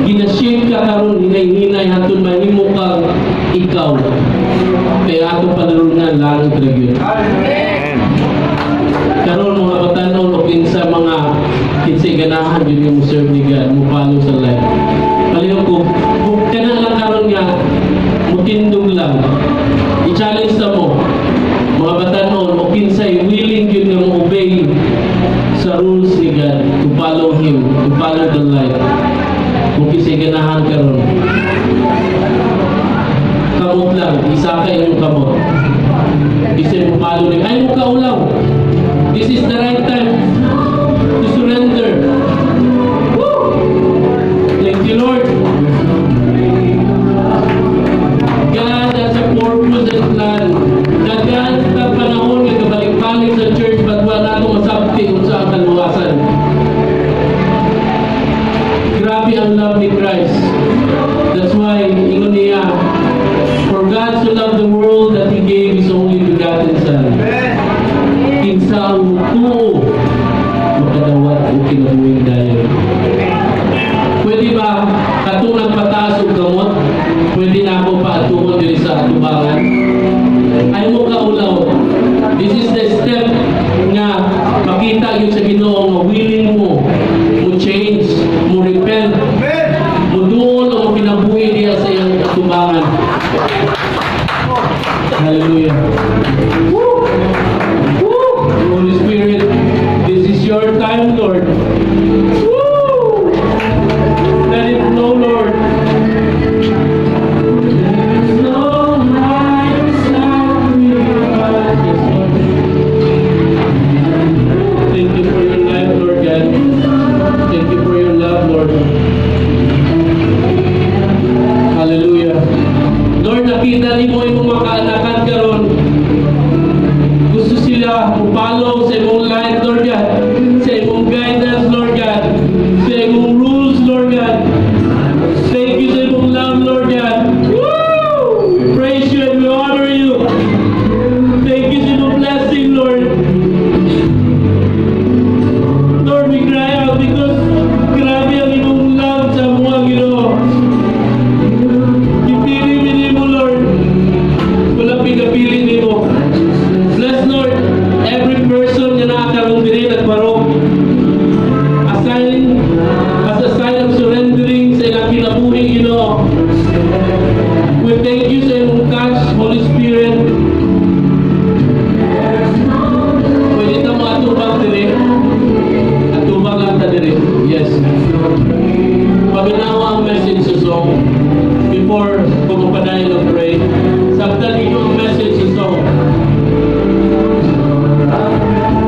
Gina-shape ka karon hinay-hinay hantod mahimo kang ikaw. Kaya atong padulungan, langit ra gyud. Karon, mga batanon o kinsa mga kinsay ganahan yun yung serve ni God, mo follow sa light. Palihog ko, kung kana lang karon nga mutindog lang. I-challenge na mo mga batanon o kinsay willing yun nga mo obey sa rules ni God, to follow Him, to follow the light. Kung kinsay ganahan karon, kamot lang, isaka inyong kamot. Bisag mo follow ni ay mo kaulaw. This is the right time to surrender. Woo! Thank you, Lord. God has a purpose and plan. Daghan sa panahon nga kabalik-balik sa church, but wala nato masabti unsa ang kaluwasan. Grabe ang love ni Christ. That's why, ingon niya, "For God so loved the world that He gave His only begotten Son. Kinsa ang mutuo, makadawat og kinabuhing dayon." Pwede ba, katong nagpataas og kamot, pwede na ako paatuhon diri sa atubangan? Ay mo kaulaw. This is the step nga makita yun sa Ginoo nga willing mo mo change, mo repent, mo duol o mo kinabuhi diya sa iyang atubangan. Hallelujah. Woo! Woo! Holy Spirit, this is your time, Lord. Woo! Let it flow, Lord. There's no higher sacrifice. Yes, Lord. Thank you for your life, Lord God. Thank you for your love, Lord. Hallelujah. Lord, nakita nimo imong mga kaanakan karon. Gusto sila mo-follow sa imong light, Lord God. Sa imong guidance, Lord God. Sa imong rules, Lord God. Thank you sa imong love, Lord God. Woo! We praise you and we honor you. Thank you sa imong blessing, Lord. Lord, we cry out because grabe ang imong love sa mga Ginoo. Gipili mi nimo, Lord. Wala pigapili nimo. Bless, Lord, every person nga naa karon diri nagbarog. As a sign of surrendering sa ilang kinabuhi, Ginoo. We thank you sa imong touch, Holy Spirit. Pwede ta mo atubang diri. Atubang lang ta diri. Yes. Paminawa ang message sa song before ko magpadayon og pray. Sabtan ninyo ang message sa song.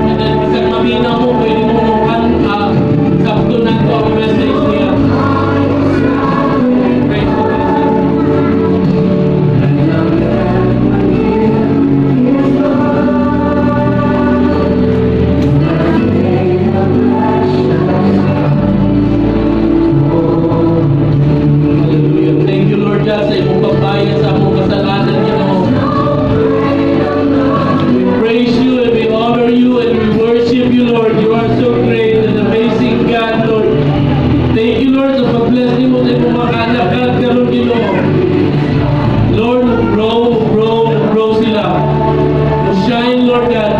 And then, bisag maminaw mo, pwede mo mo kan, sakto na ko ang message niya. Praise to Jesus. Hallelujah. Thank you, Lord God, sa imong pagbayad sa among kasalanan, Ginoo. We praise you and we honor you and we worship you, Lord. You are so great and amazing God, Lord. Thank you, Lord, sa pag-bless nimo sa imong mga kaanakan karon, Ginoo. Lord, grow, grow, grow sila. Shine, Lord God.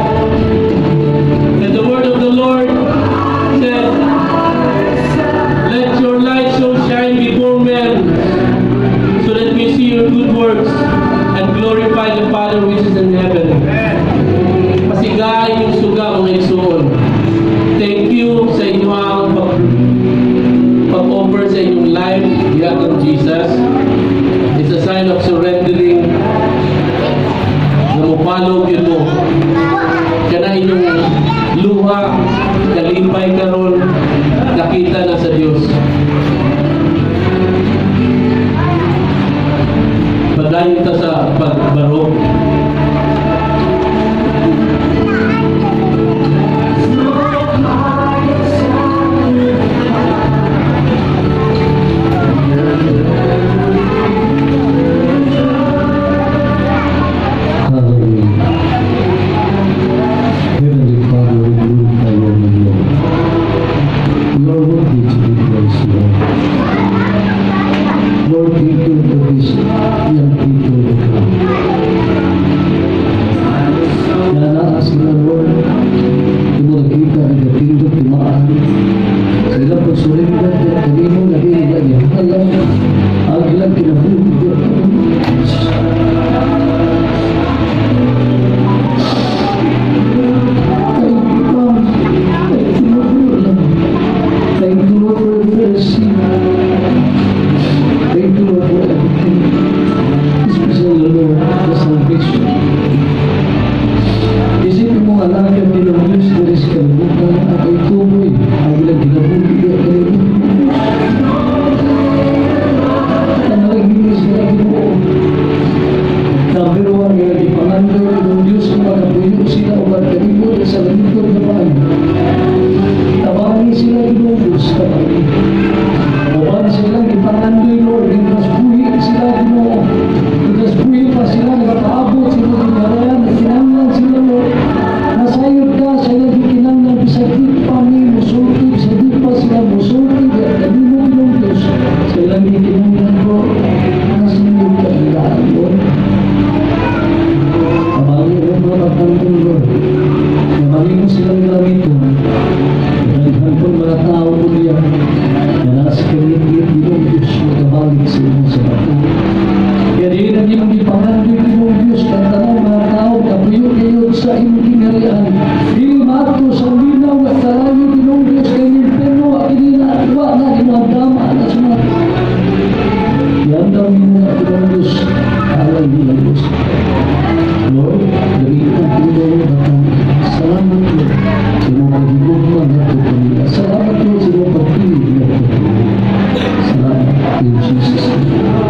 And the word of the Lord said, "Let your light so shine before men, so that we see your good works and glorify the Father which is in heaven." Pasigain yung suga, mga igsoon. Thank you. Thank you, Lord, for your mercy. Thank you, Lord, for everything. Especially, Lord, the salvation. Isipin mo nga lang ang Ginoong Diyos diri sa kalibutan at ay tuloy ang ilang kinabuhi sa kalibutan. Panalangin sila, Ginoo. Number one, nga gipangandoy, Ginoong Diyos, kung makapuyo sila o magkalimot sa lingkod na bahay. Tabangi sila, Ginoong Diyos, tabangi. Uban sila gipangandoy, Lord, mientras buhi sila, Ginoo. Mientras buhi pa sila, nagpaabot sila gingharian, kinahanglan sila, Lord. Nasayod ka sa ilang gikinahanglan, bisag di pa mi musulti, bisag di pa sila musulti, kanimo, Ginoong Diyos, sa ilang gikinahanglan, Lord, nasayod ka nila, Lord. Tabangi mo mga pagtangkong, Lord. Tabangi mo silang gamiton. Daghan po mga tao po niya na nasa kalingit, Ginoong Diyos, magabalik sa imo sa bato. Kaya di na imong gipangandoy, Ginoong Diyos, kang tanang mga tao kapuyo kayo sa imong gingharian. Dili maadto sa linaw nga kalayo, Ginoong Diyos, kay impyerno wa kini na wa na ginuandama na sa mga Iandam nimo na, Ginoong Diyos, alay nila, Diyos. Lord, gamitin ang Panginoon batang. Salamat, Lord, sa imong paghigugma ngadto kanila. Salamat, Lord, sa imong pagpili ngadto kanila. Salamat in Jesus' name.